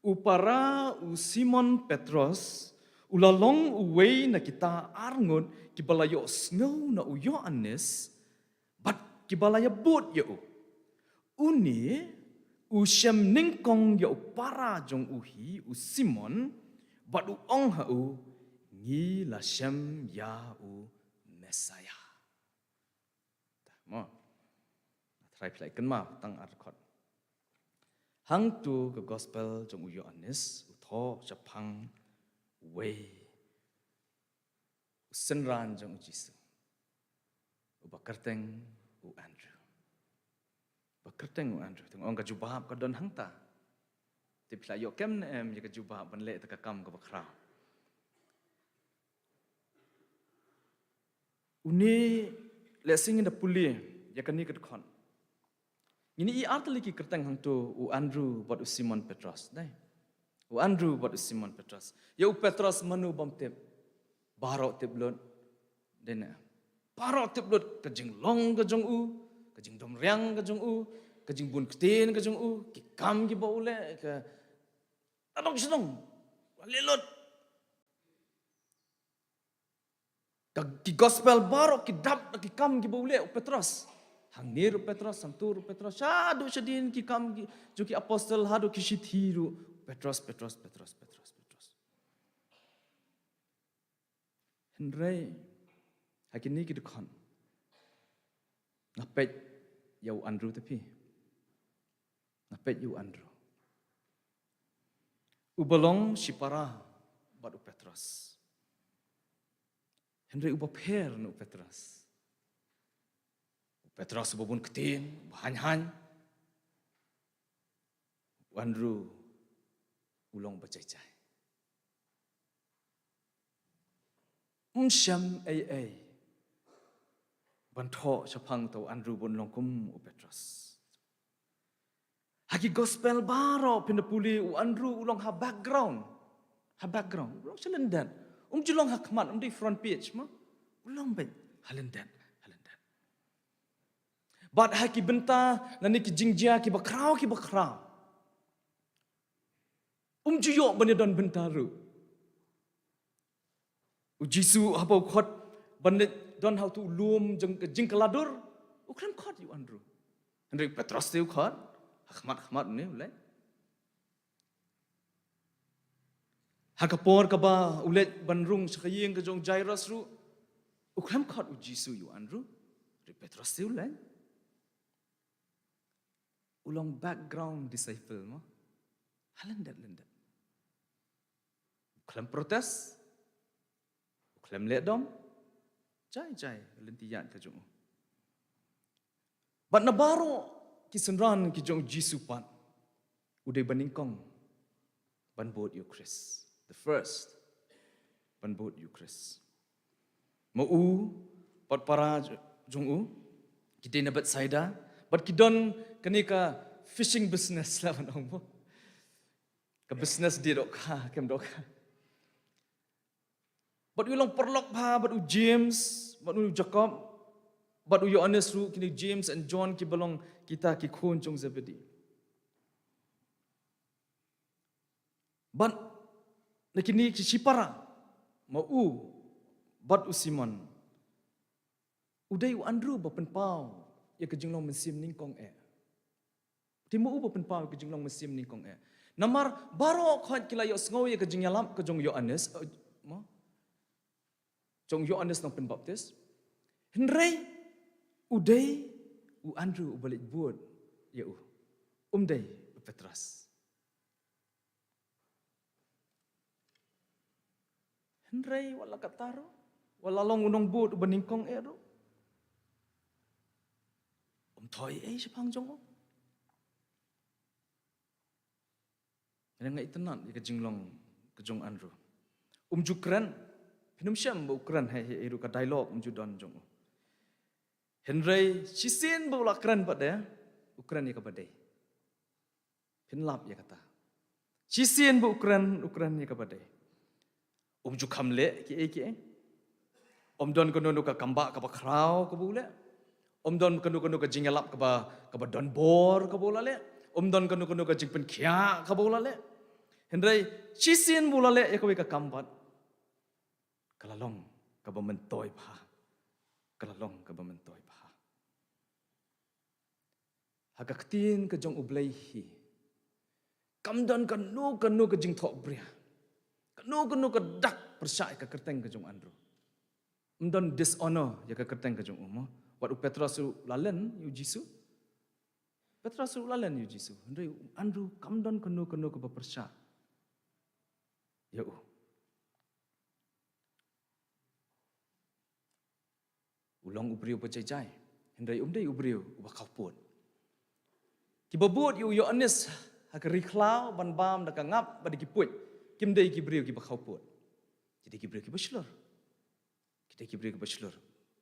u para u Simon Petros, u la long uwei na kita arngut kiba la ïohsngew na u Ïoannis, bad kiba la ïabud ïa u. Une u shem nyngkong ïa u para jong u hi u Simon, bad u ong ha u, ngi la shem ïa u Messaïah. Tah mo. Trai phi la kynmaw tang ar dkhot. Hangtu ka gospel jong u Ïoannis u thoh shaphang uwei u synran jong u Jisu, uba kyrteng u Andrew. Uba kyrteng u Andrew. Te nga ong ka jubab ka don hangta. Te phi la ïoh kem ne em ïa ka jubab ban leh ta ka kam kaba khraw? Une, lehse ngin da pule ïa kane ka dkhot. Ngin ïohi ar tylli ki kyrteng hangtu, u Andrew bad u Simon Petros, dei. U Andrew bad u Simon Petros. Ïa u Petros mano bym tip? Baroh tip lut. Dei ne? Baroh tip lut ka jinglong ka jong u, ka jingdom riang ka jong u, ka jingbun ktien ka jong u, ki kam kiba u leh, ka adong shnong. Leh lut. Ka, ki gospel baroh ki dap da ki kam kiba u leh u Petros. Hangne ruh Petros, hangtu ruh Petros, shaduh shadien ki kam ki, jong ki apostle haduh ki shithi ruh Petros, Petros, Petros, Petros, Petros. Hynrei ha kine ki dkhot nga peit ïa u Andrew te phi. Nga peit ïa u Andrew. Uba long shipara bad u Petros. Hynrei uba pher na u Petros. U Petros uba bun ktien, uba haiñ haiñ. U Andrew u long uba jai jai. Um shem ei ei ban thoh shaphang uta u Andrew ban long kum u Petros. Ha ki gospel baroh phin da pule u Andrew u long ha background. Ha background. U long sha lyndet. Um ju long ha khmat, um dei front page mo. U long beit ha lyndet, ha lyndet. Bad ha ki bynta lane ki jingjia kiba khraw, kiba khraw, um ju ïoh ban ïadon bynta ruh. U Jisu haba u khot ban leit don ha utu u lum jong ka jingkylla dur, u khlem khot ïa u Andrew. Hynrei u Petros te u khot, ha khmat khmat une u leit. Ha ka por kaba u leit ban rung sha ka ïing ka jong u Jairus ruh, u khlem khot u Jisu ïa u Andrew. Hynrei u Petros te u leit. U long background disciple mo. Ha lyndet lyndet. U khlem protest. U khlem leh dom. Jai jai lynti ïaid ka jong u. Bad na baroh ki synran ki jong u Jisu pat, u dei ba nyngkong ban bud ïa u Khrist. The first ban bud ïa u Khrist. Ma u, bad para jong u, ki dei na Bethsaida, bad ki don kane ka fishing business lah ban ong mo. Ka business dei dohkha, kem dohkha. Bad u long paralok bha bad u James, bad u Jakob, bad u Ïoannis ruh, kine James and John kiba long kita ki khun jong Zebedee. Bad na kine ki shipara, ma u bad u Simon, u dei u Andrew ba pynpaw ïa ka jinglong mynsiem nyngkong eh. Te ma u ba pynpaw ïa ka jinglong mynsiem nyngkong eh. Namar baroh khoit ki la ïohsngew ïa ka jingïalap ka jong u Ïoannis, eh, mo? Jong u Ïoannis nongpynbaptis. Hynrei u dei u Andrew uba leit bud ïa u. Um dei u Petros. Hynrei wat la katta ruh, wat la long u nongbud uba nyngkong eh ruh, um thoh ei ei shaphang jong u. Nga nga itynnad ïa ka jinglong ka jong u Andrew. Um ju kren, phin ym shem ba u kren hei hei ruh, ka dialogue um ju don jong u. Hynrei shisien ba u la kren pat de, u kren ïa kaba dei. Phin lap ïa kata. Shisien ba u kren, u kren ïa kaba dei. Um ju kham leh kiei kiei. Um don kano kano ka kambah kaba khraw kaba u leh. Um don kano kano ka jingïalap kaba, kaba don bor kaba u la leh. Um don kano kano ka jingpynkhiah kaba u la leh. Hynrei shisien ba u la leh ïa kawei ka kam pat, ka la long kaba myntoi bha. Ka la long kaba myntoi bha. Ha ka ktien ka jong U Blei hi, kam don kano kano ka jingthohbria, kano kano ka dak pyrshah ïa ka kyrteng ka jong u Andrew. Um don dishonor ïa ka kyrteng ka jong u mo. Wat u Petros ruh u la len ïa u Jisu. Petros ruh u la len ïa u Jisu. Hynrei u Andrew kam don kano kano kaba pyrshah ïa u. U long u briew ba jai jai, hynrei um dei u briew uba khawpud. Kiba bud ïa u Ïoannis ha ka ri khlaw ban bam da ka ngap bad da ki puit, kim dei ki briew kiba khawpud. Ki dei ki briew kiba shlur. Ki dei ki briew kiba shlur.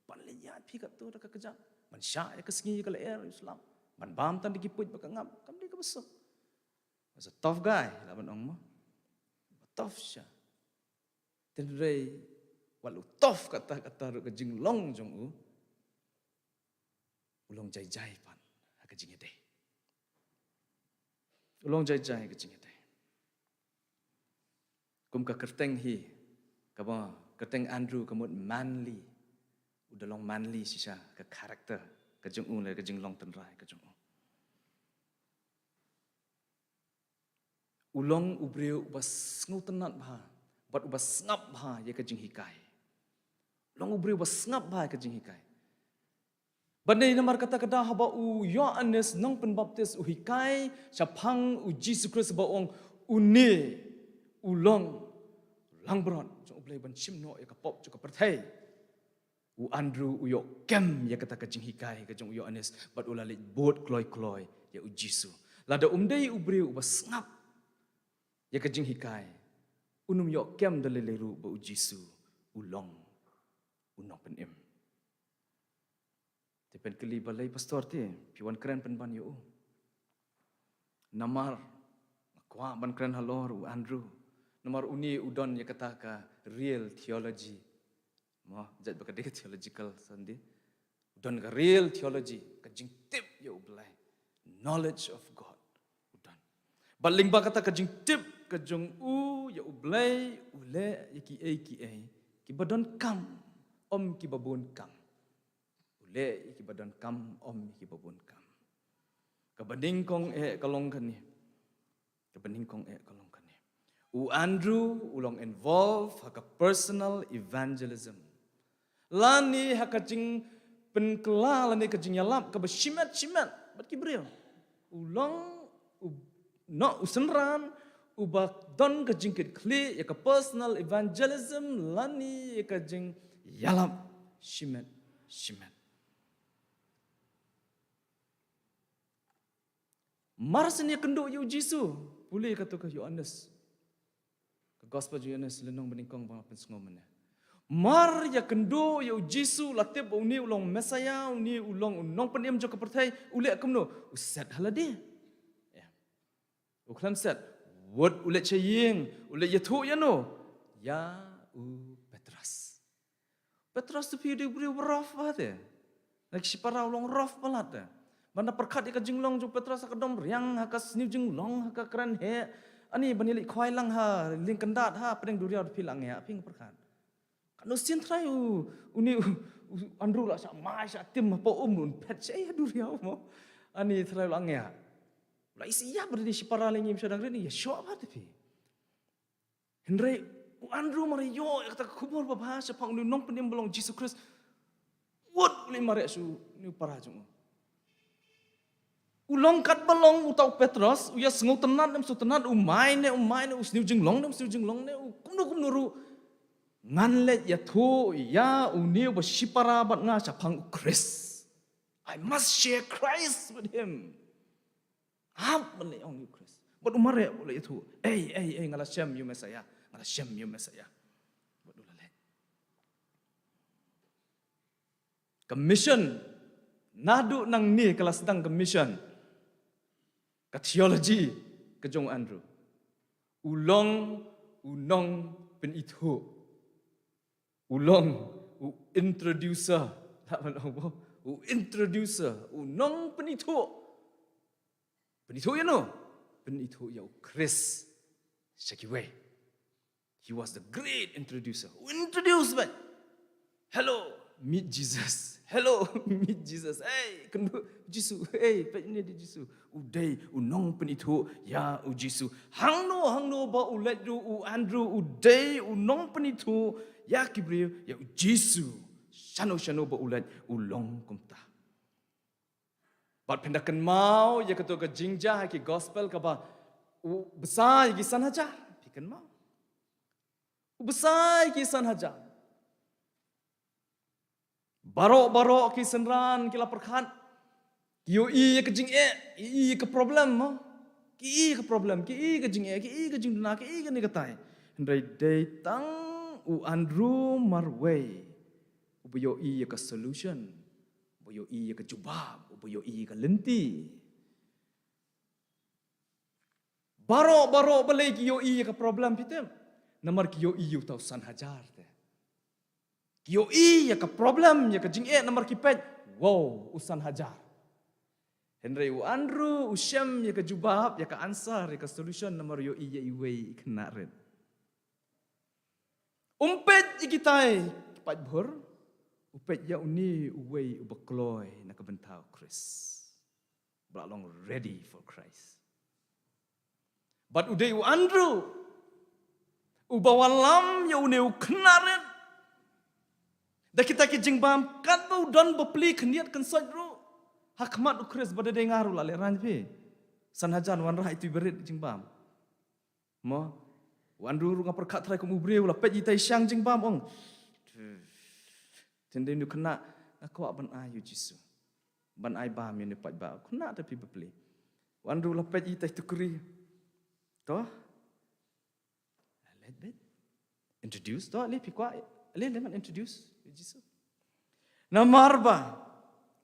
Ban leit ïaid phi katto da ka kjat, ban shah ïa ka sngi ïa ka lyer ïa u slap, ban bam tang da ki puit bad ka ngap, kam dei kaba suk. Was a tough guy, lah ban ong mo. Tough shisha. Hynrei wat la u tough katta katta ruh, ka jinglong jong u, u long jai jai pat ha ka jingïadei. U long jai jai ha ka jingïadei. Kum ka kyrteng hi, kaba kyrteng Andrew ka mut manly. U da long manly shisha, ka character ka jong u lane ka jinglong tynrai ka jong u. U long u briew uba sngewtynnad bha bad uba sngap bha ïa ka jinghikai. U long u briew uba sngap bha ïa ka jinghikai. Bad namar kata ka daw haba u Ïoannis nongpynbaptis u hikai shaphang u Jisu Khrist, ba ong, une u long langbrot jong U Blei ban shim noh ïa ka pop jong ka pyrthei. U Andrew u ïoh kem ïa kata ka jinghikai ka jong u Ïoannis bad u la leit bud kloi kloi ïa u Jisu. Lada um dei u briew uba sngap ïa ka jinghikai, un ym ïoh kem da lei lei ruh ba u Jisu u long u nongpynim. Te phin kylli balei pastor te phi wan kren pynban ïa u. Namar nga kwah ban kren halor u Andrew. Namar une u don ïa kata ka real theology. Mo, jait ba ka dei ka theological Sunday. U don ka real theology, ka jingtip ïa U Blei. Knowledge of God. U don. Bad lyngba kata ka jingtip ka jong u ïa U Blei, u leh ïa kiei kiei kiba donkam, ym kiba bun kam. U leh ïa kiba donkam, ym ïa kiba bun kam. Kaba nyngkong eh ka long kane. Kaba nyngkong eh ka long kane. U Andrew u long involve ha ka personal evangelism, lane ha ka jingpynkylla lane ka jingïalap kaba shimet shimet bad ki briew. U long u, no, u synran uba don ka jingkitkhlieh ïa ka personal evangelism lane ïa ka jingïalap shimet shimet. Mar shen ïakynduh ïa u Jisu, pule kato ka Ïoannis. Ka gospel jong u Ïoannis lynnong banyngkong ba nga pynsngew mynne. Mar ïakynduh ïa u Jisu, la tip ba une u long Messiah, une u long u nongpynim jong ka pyrthei, u leh kumno? U set ha lade. Ïa. U khlem set. Wut u leit sha ïing, u leit ïathuh ïano? Ïa u Petros. Petros te phi u dei u briew ba rough bha te. Na ki shipara u long rough palat te. Ban da pyrkhat ïa ka jinglong jong u Petros ha ka dom riang, ha ka sniew jinglong, ha ka kren heh. Ani ban ïaleit khwai lang ha lieng kyndat ha pdeng duriaw te phi la ngiah, phi nga pyrkhat. Katno sien trai u, une u, u Andrew la shah mai shah tim hapoh um, un phet shaei ha duriaw mo. Ani trai u la ngiah. La isih ïa ba dei shipara lei, ngim shah dang rit, ïa shoh bha te phi. Hynrei u Andrew mar ïoh ïa kata ka khubor babha shaphang une u nongpynim ba long Jisu Khrist, wut u leit mareh sha une u para jong u. U long katba long uta u Petros, u ïa sngewtynnat ne ym sngewtynnat, u mai ne ym mai ne, u sniew jinglong ne ym sniew jinglong ne, u kumno kumno ruh, ngan leit ïathuh ïa une uba shipara bad nga shaphang u Khrist. I must share Christ with him. Hap ban leit ong ïa u Khrist. Bad u mareh, u leit ïathuh. Ei, ei, ei, nga la shem ïa u Messiah. Nga la shem ïa u Messiah. Bad u la leit. Ka mission. Naduh nangne ka la sdang ka mission. Ka theology ka jong u Andrew. U long u nongpynithuh. U long u introducer. Lah ban ong mo? U introducer. U nongpynithuh. Pynithuh ïano? Pynithuh ïa u Khrist sha kiwei. He was the great introducer. U introduce beit. Hello, meet Jesus. Hello, meet Jesus. Hey, kynduh Jisu. Hey, peit ne dei Jisu. U dei u nongpynithuh ïa u Jisu. Hangno hangno ba u leit ruh u Andrew, u dei u nongpynithuh ïa ki briew ïa u Jisu. Shano shano ba u leit u long kumta. Bad phin da kynmaw ïa kato ka jingjia ha ki gospel kaba u bsa ïa ki san hajar. Phi kynmaw? U bsa ïa ki san hajar. Baroh baroh ki synran ki la pyrkhat. Ki ïohi ïa ka jingeh, ki ïohi ïa ka problem mo. Ki ïohi ïa ka problem, ki ïohi ïa ka jingeh, ki ïohi ïa ka jingduna, ki ïohi ïa kane katai. Hynrei dei tang u Andrew marwei uba ïohi ïa ka solution, uba ïohi ïa ka jubab, uba ïohi ïa ka lynti. Baroh baroh balei ki ïohi ïa ka problem, phi tip? Namar ki ïohi ïa uta u san hajar te. Ki ïohi ïa ka problem, ïa ka jingeh, namar ki peit, wow, u san hajar. Hynrei u Andrew u shem ïa ka jubab, ïa ka answer, ïa ka solution, namar u ïohi ïa iwei i khynnah rit. Um peit ïa kitai ki paidbah, u peit ïa une uwei uba kloi na ka bynta u Khrist. Ba la long ready for Christ. Bad u dei u Andrew uba wallam ïa une u khynnah rit da kita ki jingbam, katba u don bapli khyndiat khynsoit ruh ha khmat u Khrist, ba da dei nga ruh la lehraiñ phi. San hajar wanrah ïa itu iba rit jingbam. Mo, u Andrew ruh nga pyrkhat trai kum u briew, la peit ïa itai shang jingbam, ong, teng dei une u khynnah, nga kwah ban ai ïa u Jisu. Ban ai bam ïa une u paidbah. U khynnah te phi bapli. U Andrew la peit ïa itai tukri. To. Leit beit. Introduce to, ale phi kwah, ale leit ngan introduce ïa u Jisu. Namar ba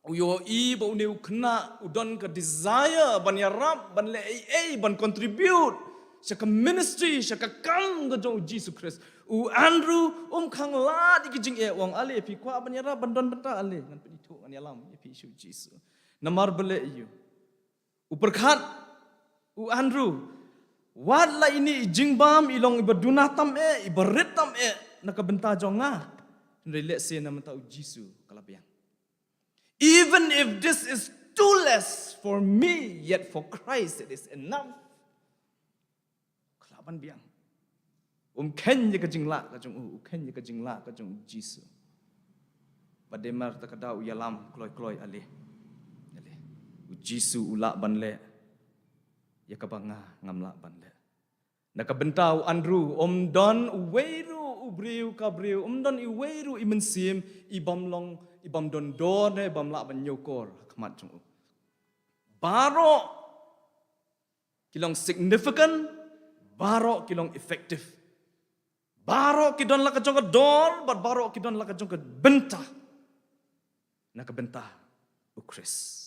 u ïohi ba une u khynnah u don ka desire ban ïarap, ban leh ei ei, ban contribute sha ka ministry, sha ka kam ka jong u Jisu Khrist. U Andrew um khang lad ïa ki jingeh, u ong, ale phi kwah ban ïarap, ban don bynta, ale ngan pynithuh, ngan ïalam ïa phi sha u Jisu. Namar balei ïa u? U pyrkhat u Andrew, wat la ine i jingbam i long iba duna tam eh, iba rit tam eh na ka bynta jong nga, hynrei lehse na bynta u Jisu ka la biang. Even if this is too less for me, yet for Christ it is enough. Ka lah ban biang. Um kheiñ ïa ka jinglah ka jong u, u kheiñ ïa ka jinglah ka jong u Jisu. Bad dei mar ta ka daw u ïalam kloi kloi, ale. Ale. U Jisu u lah ban leh ïa kaba nga ngam lah ban leh. Na ka bynta u Andrew, um don uwei ruh u briew ka briew, um don uwei ruh i mynsiem, i bym long, i bym don dor ne bym lah ban ñiewkor ha khmat jong u. Baroh ki long significant, baroh ki long effective. Baroh ki don la ka jong ka dor, bad baroh ki don la ka jong ka bynta. Na ka bynta u Khrist.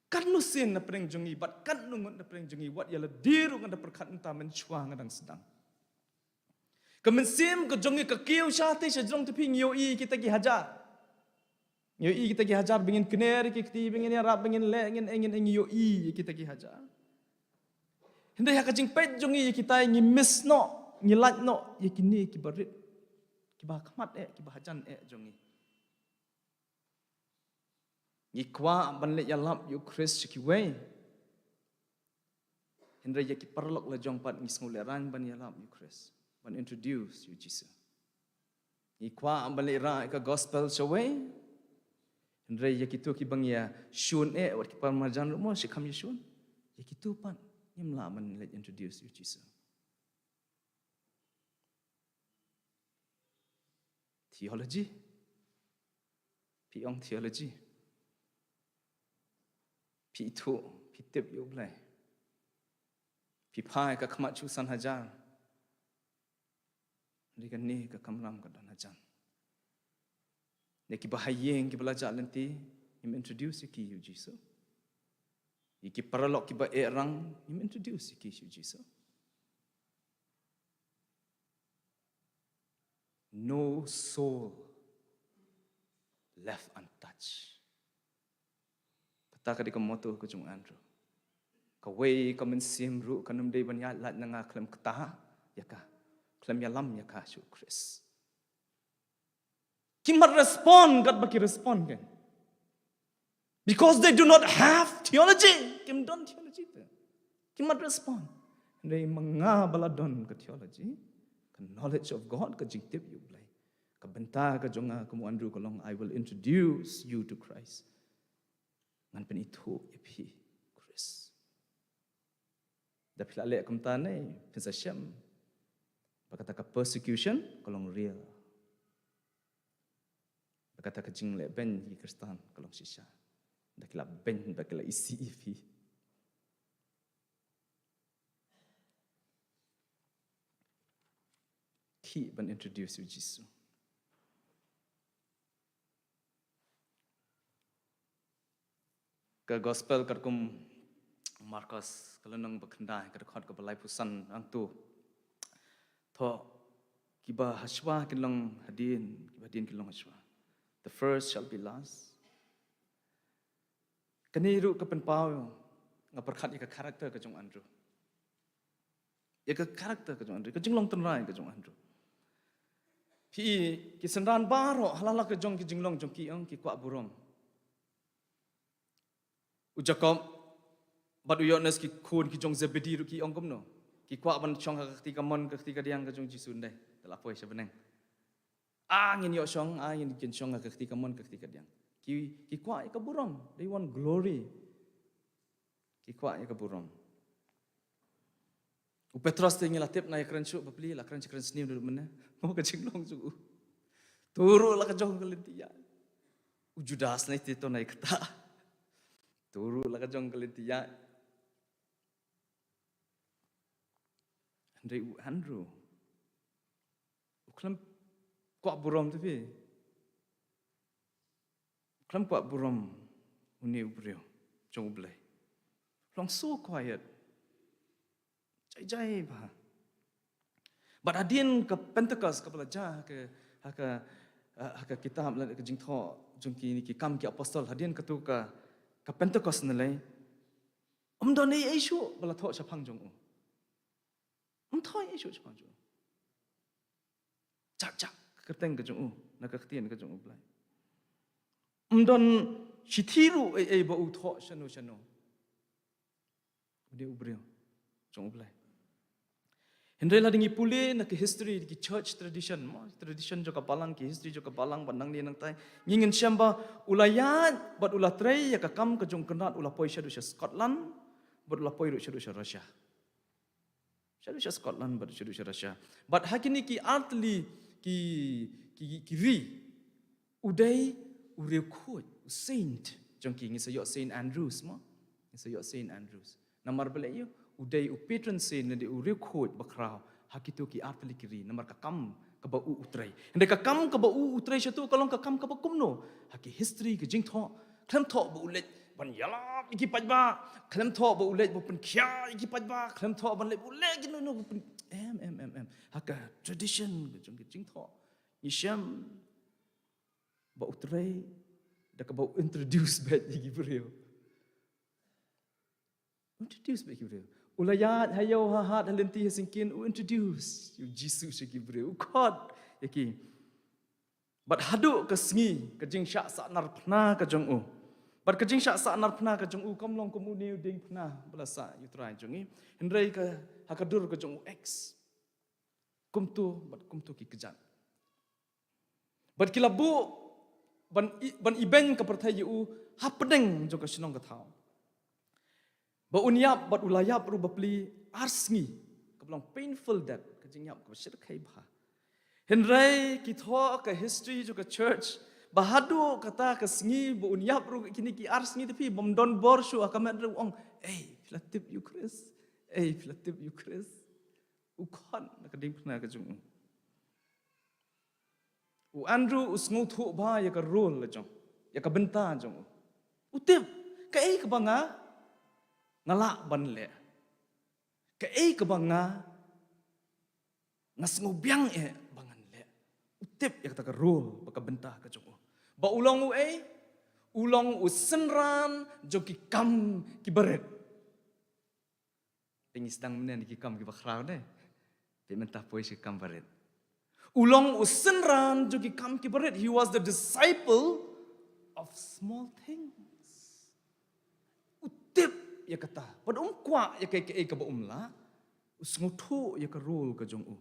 Katno sien na pdeng jong ngi, bad katno ngut na pdeng jong ngi, wat ïa lade ruh ngan da pyrkhat mynta mynshuwa nga dang sdang. Ka mynsiem ka jong ngi ka kiew shatei sha jrong, te phi, ngi ïohi kita ki hajar. Ngi ïohi kita ki hajar, ba ngin kner ïa ki kti, ba ngin ïarap, ba ngin leh, ngin ïeng, ngin ïeng, ngi ïohi ïa kita ki hajar. Hynrei ha ka jingpeit jong ngi ïa kita, ngi miss noh, ngi lait noh ïa kine kiba rit, kiba ha khmat eh, kiba hajan eh jong ngi. Ngi kwah ban leit ïalap ïa u Khrist sha kiwei. Hynrei ïa ki paralok la jong pat ngi sngewlehrain ban ïalap ïa u Khrist, ban introduce ïa u Jisu. Ngi kwah ban leit rah ïa ka gospel shawei. Hynrei ïa kito kiba ngi ïashun eh, wat ki paramarjan ruh mo, shi kham ïashun. Ïa kito pat ngim lah ban leit introduce ïa u Jisu. Theology. Phi ong theology. Phi ithuh, phi tip ïa U Blei. Phi phai ka khmat shu san hajar. Hynrei kane ka kamram ka don hajan. Ïa kiba ha ïing, kiba la jah lynti, ngim introduce ïa ki ïa u Jisu. Ïa ki paralok kiba eh rang, ngim introduce ïa ki ïa u Jisu. No soul left untouched. Kata ka dei ka motto ka jong u Andrew. Kawei ka mynsiem ruh kan ym dei ban ïaid lait na nga khlem ktah ïa ka, khlem ïalam ïa ka sha u Khrist. Ki mat respond katba ki respond kein. Because they do not have theology. Kim don theology te. Ki mat respond. Hynrei ma nga ba la don ka theology, ka knowledge of God, ka jingtip ïa U Blei, ka bynta ka jong nga kum u Andrew ka long, I will introduce you to Christ. Ngan pynithuh ïa phi Khrist. Da phi la leh kumta ne, phin sa shem ba kata ka persecution ka long real. Ba kata ka jingleh beiñ ïa ki Khristan ka long shisha. Da ki la beiñ, ba ki la isih ïa phi. Khih ban introduce ïa u Jisu. Ka gospel katkum Markos, ka lynnong ba khyndai, ka dkhot kaba laiphew san, hangto. Thoh, kiba hashwa kin long hadien, kiba hadien kin long hashwa. The first shall be last. Kane ruh ka pynpaw, nga pyrkhat ïa ka character ka jong u Andrew. Ïa ka character ka jong u Andrew, ka jinglong tynrai ka jong u Andrew. Phi, ki synran baroh, ha la la ka jong ki jinglong jong ki, ong, ki kwah burom. U Jakob bad u Ïoannis, ki khun ki jong Zebedi ruh, ki ong kumno? Ki kwah ban shong ha ka kti kamon ka kti kadiang ka jong u Jisu, ym dei? Te la poi sha bneng. Ah, ngin ïoh shong, ah, ngin, ngin shong ha ka kti kamon ka kti kadiang. Ki, ki kwah ïa ka burom, they want glory. Ki kwah ïa ka burom. U Petros te ngi la tip, na ïakren shuh bapli, la kren sha kren sniew naduh mynne. Mo, ka jinglong jong u. To ruh la ka jong ka lynti ïaid. U Judas ne te to na ïa kata. To ruh la ka jong ka lynti ïaid. Hynrei u Andrew, u khlem kwah burom te phi. Khlem kwah burom une u briew jong U Blei. Long so quiet. Jai jai bha. Bad hadien ka Pentecost kaba la jia ha ka, ha ka, ha ka kitab lane ka jingthoh jong ki, ki Kam ki Apostol, hadien kato ka, ka Pentecost ne lei. Ym don ei ei shuh ba la thoh shaphang jong u. Ym thoh ei ei shuh shaphang jong u. Chak chak ka kyrteng ka jong u na ka ktien ka jong U Blei. Ym don shithi ruh ei ei ba u thoh shano shano. U dei u briew jong U Blei. Hynrei lada ngi pule na ka history, ki church tradition, mo, tradition jong ka balang, ki history jong ka balang, bad nangne nangtai, ngi ngin shem ba u la ïaid bad u la trei ïa ka kam ka jong u Kynrad, u la poi shaduh sha Scotland. Bad u la poi ruh shaduh sha Russia. Shaduh sha Scotland, bad shaduh sha Russia. Bad ha kine ki artylli ki, ki, ki ri. U dei u riewkhuid, u saint. Jong ki ngi sa ïoh Saint Andrews mo. Ngi sa ïoh Saint Andrews. Namar balei ïa u? U dei u patron saint lane u riewkhuid bakhraw ha kito ki artylli ki ri. Namar ka kam kaba u u trei. Hynrei ka kam kaba u u trei shato ka long ka kam kaba kumno? Ha ki history ka jingthoh. Khlem thoh ba u leit ban ïalap ïa ki paidbah. Khlem thoh ba u leit ban pynkhia ïa ki paidbah. Khlem thoh ban leit ba u leit kino kino ban pyn-, em, em, em, em. Ha ka tradition ka jong ka jingthoh. Ngi shem ba u trei da kaba u introduce beit ïa ki briew. Introduce beit ïa ki briew. U la ïaid ha ïew ha hat ha lynti ha syngkien, u introduce ïa u Jisu sha ki briew. U khot ïa ki. Bad haduh ka sngi ka jingshah sahnarphna ka jong u. Bad ka jingshah sahnarphna ka jong u kam long kum une u diengphna ba la sah ïa u Trai jong ngi. Hynrei ka ha ka dur ka jong u X. Kumto bad kumto ki kjat. Bad ki la buh ban i-, ban ibeiñ ka pyrthei ïa u hapdeng jong ka shnong ka thaw. Ba un ïap bad u la ïap ruh bapli ar sngi. Kaba long painful death, ka jingïap kaba shyrkhei bha. Hynrei ki thoh ka history jong ka church ba haduh kata ka sngi ba un ïap ruh kine ki ar sngi te phi bym don bor shuh ha ka met ruh u ong, "Ei, phi la tip ïa u Khrist. Ei, phi la tip ïa u Khrist." U khot na ka diengphna ka jong u. U Andrew u sngewthuh bha ïa ka role la jong, ïa ka bynta jong u. U tip, kaei kaba nga, nga lah ban leh. Kaei kaba nga, nga sngewbiang eh ba ngan leh. U tip ïa kata ka role bad ka bynta ka jong u. Ba u long uei, u long u synran jong ki kam kiba rit. Te ngi sdang mynne na ki kam kiba khraw ne. Te mynta poi sha ki kam barit. U long u synran jong ki kam kiba rit. He was the disciple of small things. U tip ïa kata. Bad um kwah ïa kaei kaei kaba um lah. U sngewthuh ïa ka role ka jong u.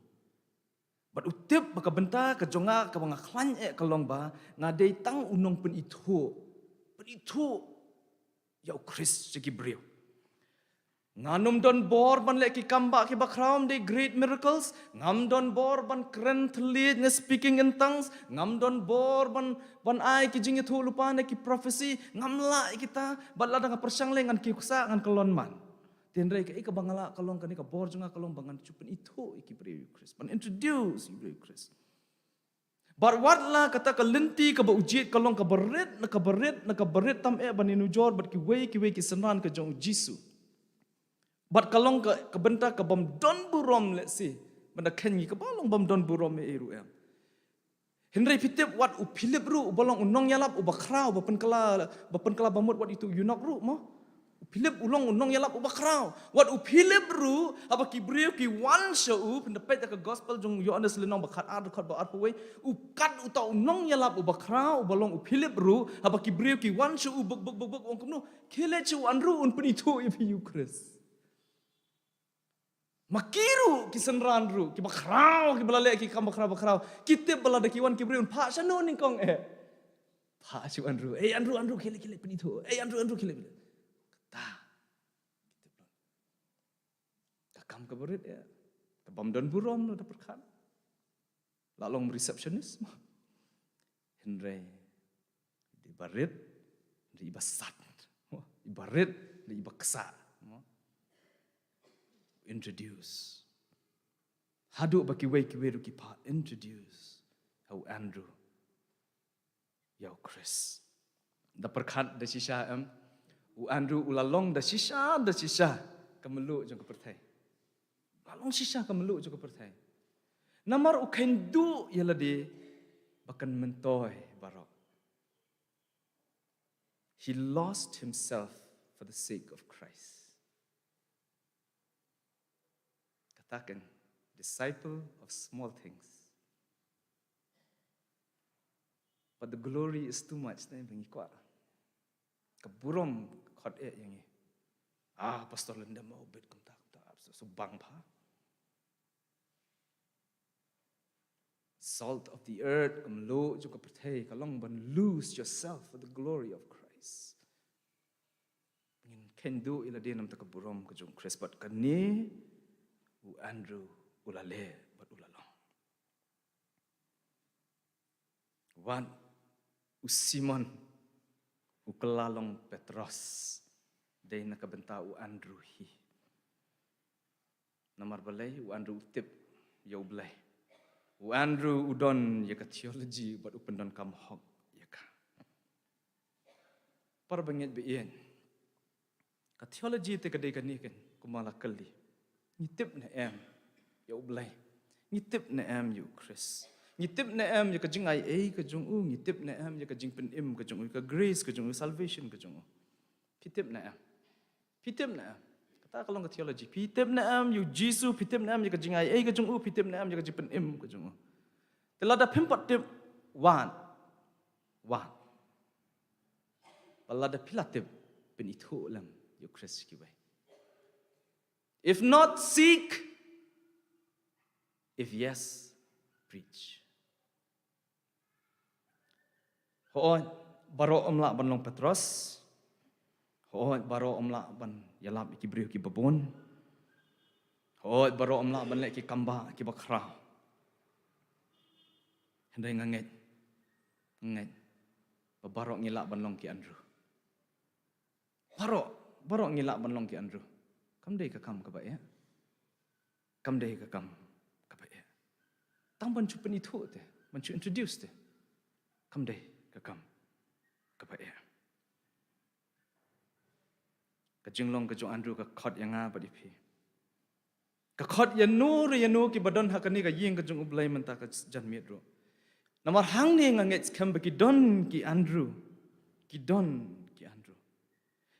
Bad u tip ba ka bynta ka jong nga kaba nga khlaiñ eh ka long ba nga dei tang u nongpynithuh. Pynithuh ïa u Khrist sha ki briew. Ngam don bor ban leh ki kam ba kiba khraw, ym dei great miracles. Ngam don bor ban kren thylliej ne speaking in tongues. Ngam don bor ban, ban ai ki jingïathuhlypa ne ki prophecy. Ngam lah ïa kita. Bad lada nga pyrshang leh ngan kiew ksah, ngan kyllon man. Te hynrei kaei kaba nga lah ka long kane ka bor jong nga ka long ba ngan shu pynithuh ïa ki briew ïa u Khrist. Ban introduce ïa ki briew ïa u Khrist. Bad wat la kata ka lynti kaba u jied ka long kaba rit, na kaba rit, na kaba rit tam eh ban ïanujor bad kiwei kiwei ki synran ka jong u Jisu. Bad ka long ka, ka bynta kabym don burom lehse. Ban da kheiñ ngi kaba long bym don burom eh ruh em. Hynrei phi tip wat u Philip ruh uba long u nongïalap uba khraw, ba pynkylla, ba pynkylla bamut wat itu u eunuch ruh mo. U Philip u long u nongïalap uba khraw. Wat u Philip ruh, haba ki briew ki wan sha u, phin da peit da ka gospel jong u Ïoannis lynnong ba khatar, dkhot ba arphew wei, u kat uta u nongïalap uba khraw, uba long u Philip ruh, haba ki briew ki wan sha u buk, buk, buk, buk, u ong kumno, khie leit sha u Andrew un pynithuh ïa phi ïa u Khrist. Ma ki ruh, ki synran ruh, kiba khraw, kiba la leh ki kam bakhraw, bakhraw. Ki tip ba lada ki wan ki briew un phah shano nyngkong eh. Phah sha u Andrew. Ei Andrew, Andrew, khie leit, khie leit pynithuh. Ei Andrew, Andrew, khie leit pynithuh. Kata. Ki tip. Ka kam kaba rit eh. Kabym don burom lada pyrkhat. La long receptionist mo. Hynrei dei ba rit, dei ba sat. Mo, i ba rit, dei ba ksah. Mo. Introduce. Haduh ba kiwei kiwei ruh ki phah introduce ha u Andrew ïa u Khrist. Da pyrkhat da shisha em, u Andrew u la long da shisha, da shisha ka mluh jong ka pyrthei. La long shisha ka mluh jong ka pyrthei. Namar u kheiñ duh ïa lade ba kan myntoi baroh. He lost himself for the sake of Christ. Kata kan, disciple of small things. But the glory is too much, ne, ba ngi kwah. Ka burom khot eh ïa ngi. Ah, Pastor Lyndon ma u bit kumta, kumta, so, so bang pha. Salt of the earth, ka mluh jong ka pyrthei, ka long ban lose yourself for the glory of Christ. Ngin Kheiñ duh ïa lade namar ka burom ka jong u Khrist, bad kane u Andrew u la leh bad u la long. Wat u Simon u kylla long Petros dei na ka bynta u Andrew hi. Namar balei? U Andrew u tip ïa U Blei. U Andrew u don ïa ka theology bad u pyndonkam hok ïa ka. Para bangeit ba ïeit, ka theology te ka dei kane kan, kumba la kylli. Ngi tip ne em ïa U Blei? Ngi tip ne em ïa u Khrist? Ngi tip ne em ïa ka jingai ei ka jong u? Ngi tip ne em ïa ka jingpynim ka jong u, ka grace ka jong u, salvation ka jong u? Phi tip ne em? Phi tip ne em? Kata ka long ka theology. Phi tip ne em ïa u Jisu? Phi tip ne em ïa ka jingai ei ka jong u? Phi tip ne em ïa ka jingpynim ka jong u? Te lada phim pat tip, wan, wan. Bad lada phi la tip, pynithuh lem ïa u Khrist kiwei. If not, seek. If yes, preach. Hooid, baroh ym lah ban long Petros. Hooid, baroh ym lah ban ïalap ïa ki briew kiba bun. Hooid, baroh ym lah ban leh ki kambah kiba khraw. Hynrei nga ngeit, nga ngeit ba baroh ngi lah ban long ki Andrew. Baroh, baroh ngi lah ban long ki Andrew. Kam dei ka kam kaba eh. Kam dei ka kam kaba eh. Tang ban shu pynithuh te, ban shu introduce te, kam dei ka kam kaba eh. Ka jinglong ka jong u Andrew ka khot ïa nga bad ïa phi. Ka khot ïa no re ïa no kiba don ha kane ka ïing ka jong U Blei mynta ka janmiet ruh. Namar hangne nga ngeit skhem ba ki don ki Andrew. Ki don ki Andrew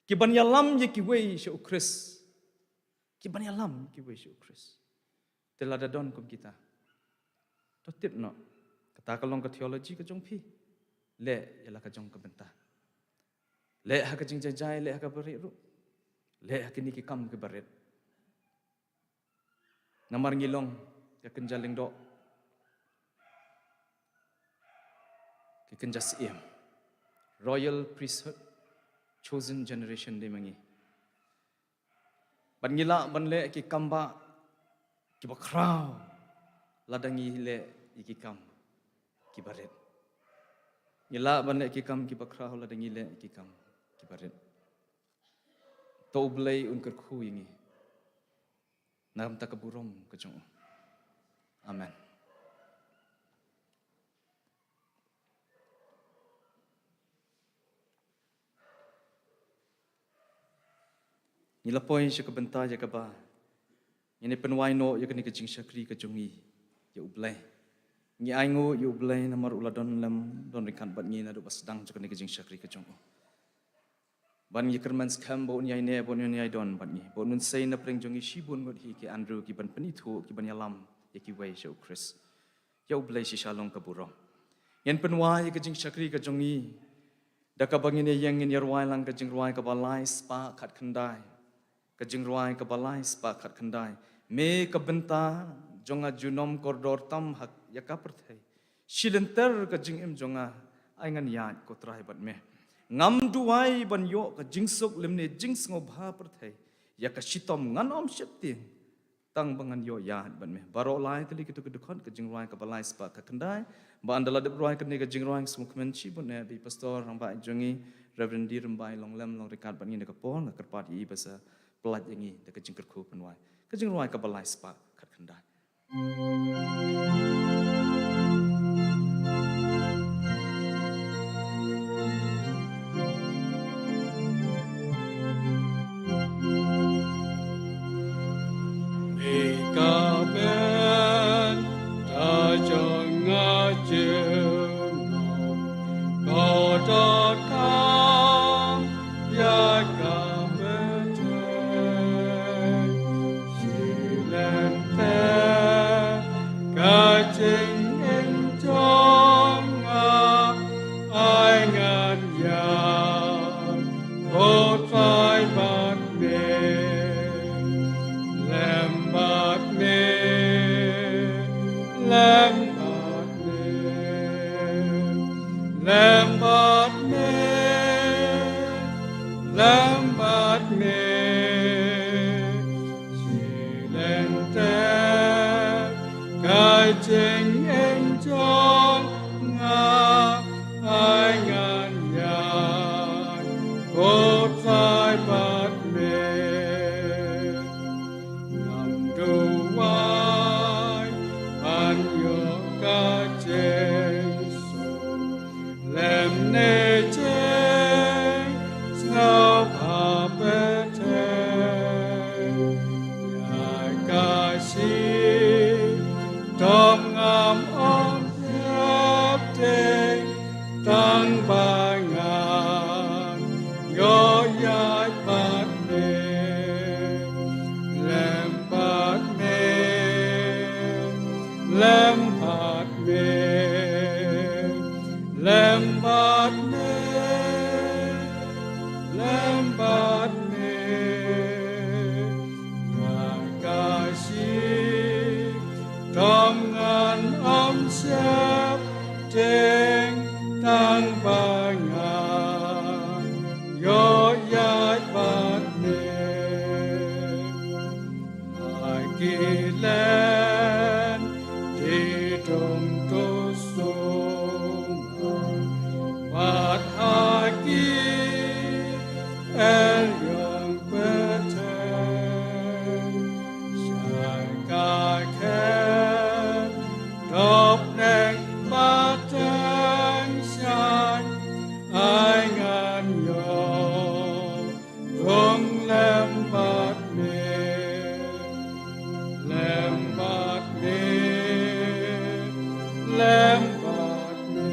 kiban ïalam ïa kiwei sha u Khrist. Kiban ïalam ïa kiwei sha u Khrist. Te lada don kum kita, to tip noh. Kata ka long ka theology ka jong phi. Leh ïa la ka jong ka bynta. Leh ha ka jingjai jai, leh ha kaba rit ruh. Leh ha kine ki kam kiba rit. Namar ngi long ka kynja lyngdoh, ka kynja siem, royal priesthood, chosen generation dei ma ngi. Bad ngi lah ban leh ki kambah kiba khraw lada ngi leh ïa ki kam kiba rit. Ngi lah ban leh ki kam kiba khraw lada ngi leh ïa ki kam kiba rit. To U Blei un kyrkhu ïa ngi na ka bynta ka burom ka jong u. Amen. Ngi la poi sha ka bynta ïa kaba ngin ïa pynwai noh ïa kane ka jingshakri ka jong ngi ïa U Blei. Ngi ainguh ïa U Blei namar u la don lem, don ryngkat bad ngi naduh ba sdang jong kane ka jingshakri ka jong u. Ban ngi kyrmen skhem ba un ïai neh, ba un ïai don bad ngi, ba un sei na pdeng jong ngi shibun ngut hi ki Andrew kiban pynithuh, kiban ïalam ïa kiwei sha u Khrist. Ïa U Blei shisha long ka burom. Ngin pynwai ïa ka jingshakri ka jong ngi da kaba ngin ïeng, ngin ïa rwai lang ka jingrwai kaba lai spah khatkhyndai. Ka jingrwai kaba lai spah khatkhyndai. Me ka bynta jong nga junom kordor tam ha ïa ka pyrthei. Shi lynter ka jingim jong nga ai ngan ïaid ko Trai bad me. Ngam duwai ban ïoh ka jingsuk lymne jingsngewbha pyrthei. Ïa ka shitom ngan ym sheptieng tang ba ngan ïoh ïaid bad me. Baroh lai tylli kito ki dkhot, ka jingrwai kaba lai spah khatkhyndai. Ba ynda la dep rwai kane ka jingrwai, sngewkmen shibun eh ba i pastor rangbah jong ngi, Reverend D. Rymbai, long lem, long ryngkat bad ngi na ka por. Nga kyrpad ïa i ba sa pynlait ïa ngi da ka jingkyrkhu pynwai ka jingrwai kaba lai spah khatkhyndai. Jingim jong nga ai ngan ïaid, ko Trai bad me. Ngam duwai ban ïoh ka jingsuk lymne jingsngewbha pyrthei. Ïa ka shitom ngam ym sheptieng tang ba ngan ïoh ïaid bad me. Lem bad me, lem bad me, lem bad me, lem bad me. Ïa ka shitom ngan ym sheptieng tang ba ngan ïoh ïaid bad me. Ha ki lynti dong to sum bad ha ki eriong pyrthei, sha ka khet dop neng ba teng shaiñ ai ngan ïoh. Rung lem bad me, lem bad me, lem bad me,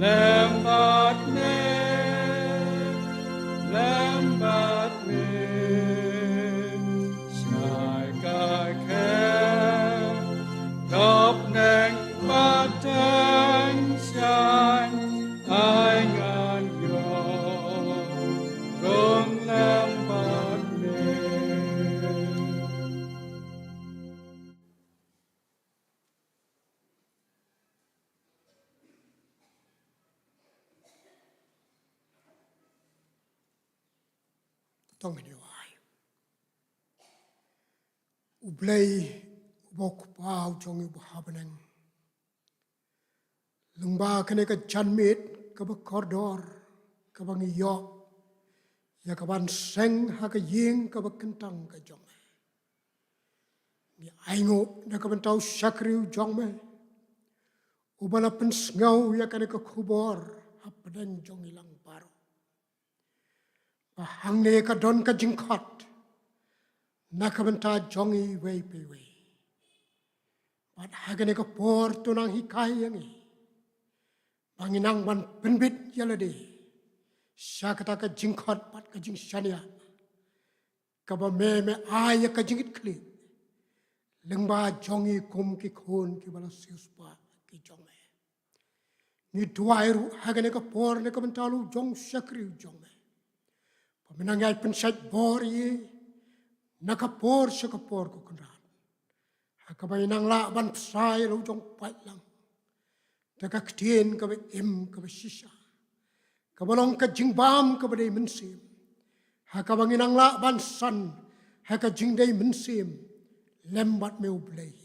lem bad me, lem bad me. Sha ka khet dop neng ba teng shaiñ ai ngan ïoh. Rung lem bad me. To ngin ïa wai. U Blei uba u Kpa jong ngi uba ha bneng, lyngba kane ka janmiet kaba kordor kaba ngi ïoh ïa ka ban seng ha ka ïing kaba kyntang ka jong me, ngi ainguh na ka bynta u shakri u jong me uba la pynsngew ïa kane ka khubor hapdeng jong ngi lang baroh. Ba hangne ka don ka jingkhot na ka bynta jong ngi iwei pa iwei. Bad ha kane ka por to nang hikai ïa ngi ba ngin nang ban pynbit ïa lade sha kata ka jingkhot bad ka jingshaniah kaba me me ai ïa ka jingkitkhlieh lyngba jong ngi kum ki khun kiba la siewspah ki jong me. Ngi duwai ruh ha kane ka por na ka bynta u jong u shakri u jong me, ba me nang ïai pynshait bor ïa i na ka por sha ka por, ko Kynrad, ha kaba i nang lah ban bsa ïa u jong u paidlang da ka ktien kaba im kaba shisha, kaba long ka jingbam kaba dei mynsiem, ha kaba ngin nang lah ban san ha ka jingdei mynsiem lem bad me, U Blei.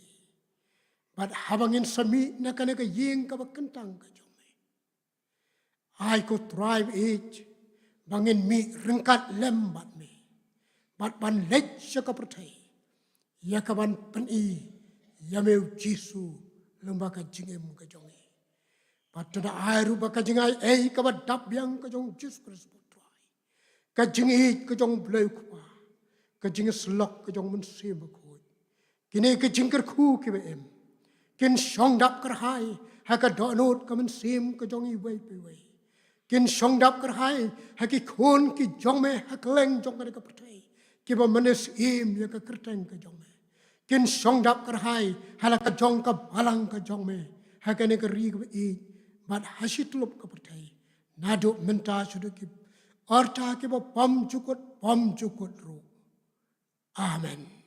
Bad haba ngin sa mih na kane ka ïing kaba kyntang ka jong me, ai ko Trai baieit ba ngin mih ryngkat lem bad me bad ban leit sha ka pyrthei ïa ka ban pyni ïa me, U Jisu, lyngba ka jingim ka jong ngi. Bad to da ai ruh ba ka jingai ei kaba dap biang ka jong U Jisu Khrist, U Trai, ka jingïeit ka jong U Blei U Kpa, ka jingïasyllok ka jong U Mynsiem Bakhuid, kine ki jingkyrkhu kiba im kin shong dap kyrhai ha ka dohnud ka mynsiem ka jong iwei pa iwei. Kin shong dap kyrhai ha ki khun ki jong me ha kylleng jong kane ka pyrthei kiba mane syiem ïa ka kyrteng ka jong me. Kin shong dap kyrhai ha la ka jong ka balang ka jong me ha kane ka ri kaba ïeit bad ha shi tyllup ka pyrthei, naduh mynta shaduh ki rta kiba bymjukut bymjukut ruh. Amen.